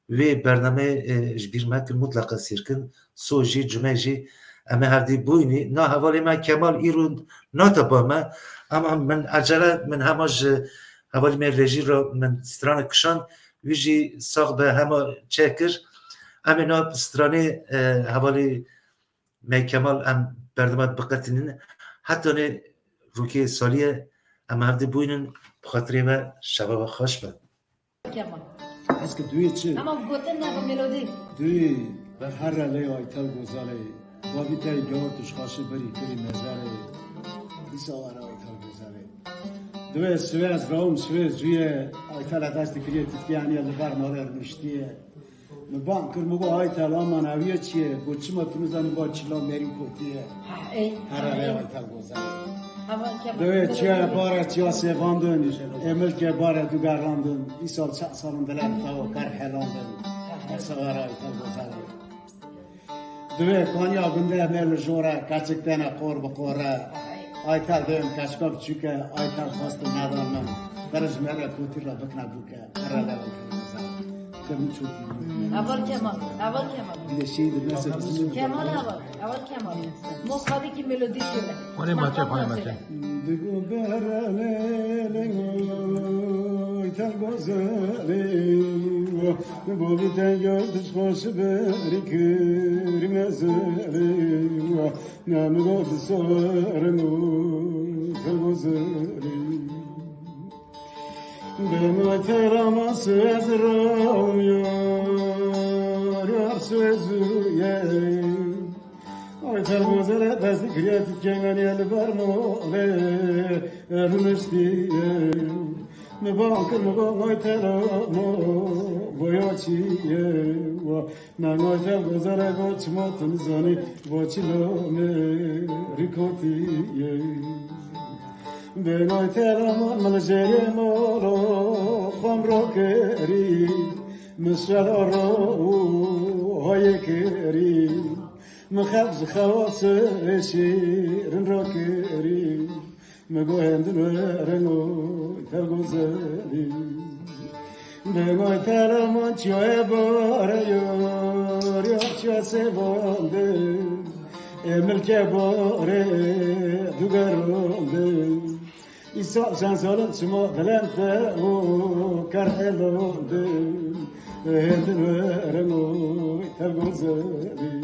Vê bernameyê, e, ji bîr mekin, mutleqa sêr kin. So jî, cume jî em ê hevdî bûyînî. Na hevalê me Kemal îro nate ba me. Ama min ecele, min hema ji hevalê me rejî re min stranek kişand. Wî jî sax be hema çêkir. Em ê na stranê, e, hevalê me Kemal em berdema biqetînin. Hetanê rokê salî ye em hevdî bûyînin. Bi xatirê we şeva we xweş be. Kemal. Ez ki duyê çi? Ama gotin ne bu melodî. Duyê ber herre lê Aytel Gozalê. Bavî te gawir tu ji xaşî berî kirî mezarê. Dîsa wara Aytel Gozalê. Divê sivê ez rawim sivê zûyê Aytel dest dikiriye titkê heniye li ber malê rûniştiye. Min bang kir, min got, Aytel, aman ev ye çi ye? Got, çima tu nizanî, got, çila merî kotiye. Ey. Herre lê Aytel Gozalê. Heval Kemal. Divê çiya bare çiya sêvandin, ê milkê bare dugerlandin, îsal çend salin dilê tawa ker helandin. Her sewara Aytel Gozalê. Divê kaniya gundê me li jor e, keçik têne qor bi qor e. Aytel dêm keçika biçûk e, Aytel xwestin nedan min. Bere ji me re kotî re bikine bûke. Herre lê Aytel Gozalê. Te min çok iyi. Heval Kemal. Heval Kemal. Bir de şeydir, nasıl bizim Kemal heval. Heval Kemal. Mo xwedîkî melodî şûne. Xwarê maçe, xwarê maçe. Digo berelê Aytel Gozalê. Bavî te göz xweş berî kirî mezalê. Ne min got sarim Aytel Gozalê. Bênoy teraman suez romyo, yar suezuye. Oy telgozere dest kiriye titkengeniye li ber mole rûniştiye. Mi ban kir mi got oy teramo boya çiye. Nengay telgozere got çima tu nizanî bo çilo me rîkotiye. Bênay teraman min jêrê molo xwem ro kirî. Min şero ro û hoyê kirî. Min xev ji xewa sirê şîrin ro kirî. Mi got hêndin werin û telgozerî. Bênay teraman çiyoye bare yo, ya çiya sêvande. Ê milke bare dugeronde. Îsal çend salin çima dilem te û ker elonde. Hêndin werin û telgozerî.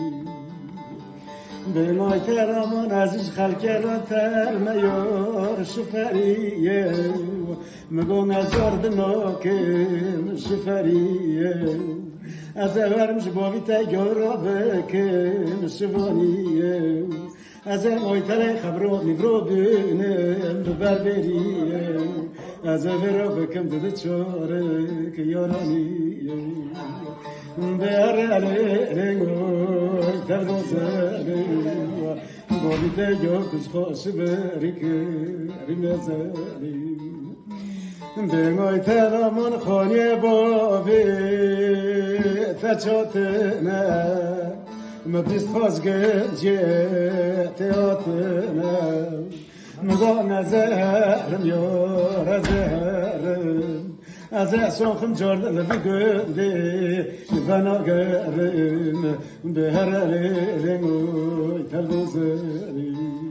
Bênay teraman ez ji xelkê re termeyor şiferiye. Mi got ez cor dinokim şiferiye. Ez ê werim ji bo vî te gora bikim şivaniye. Ez ê oy terê xebro nîvro bînim bi berberî. Ez ê vê re bikim di di çarik yaranî. Bê erê erê erê oy terdo serê. Gorî te yok kuş xweş berî kirî mezelî. Dêmay te raman xaniyê bavê te çatine. Me bîst xaz gecê te hatine. Me va me zeherim yar ez zeherim. Ez ê soxim cor li vî gundê venagerim. Bi hererê rêmoy telgozerî.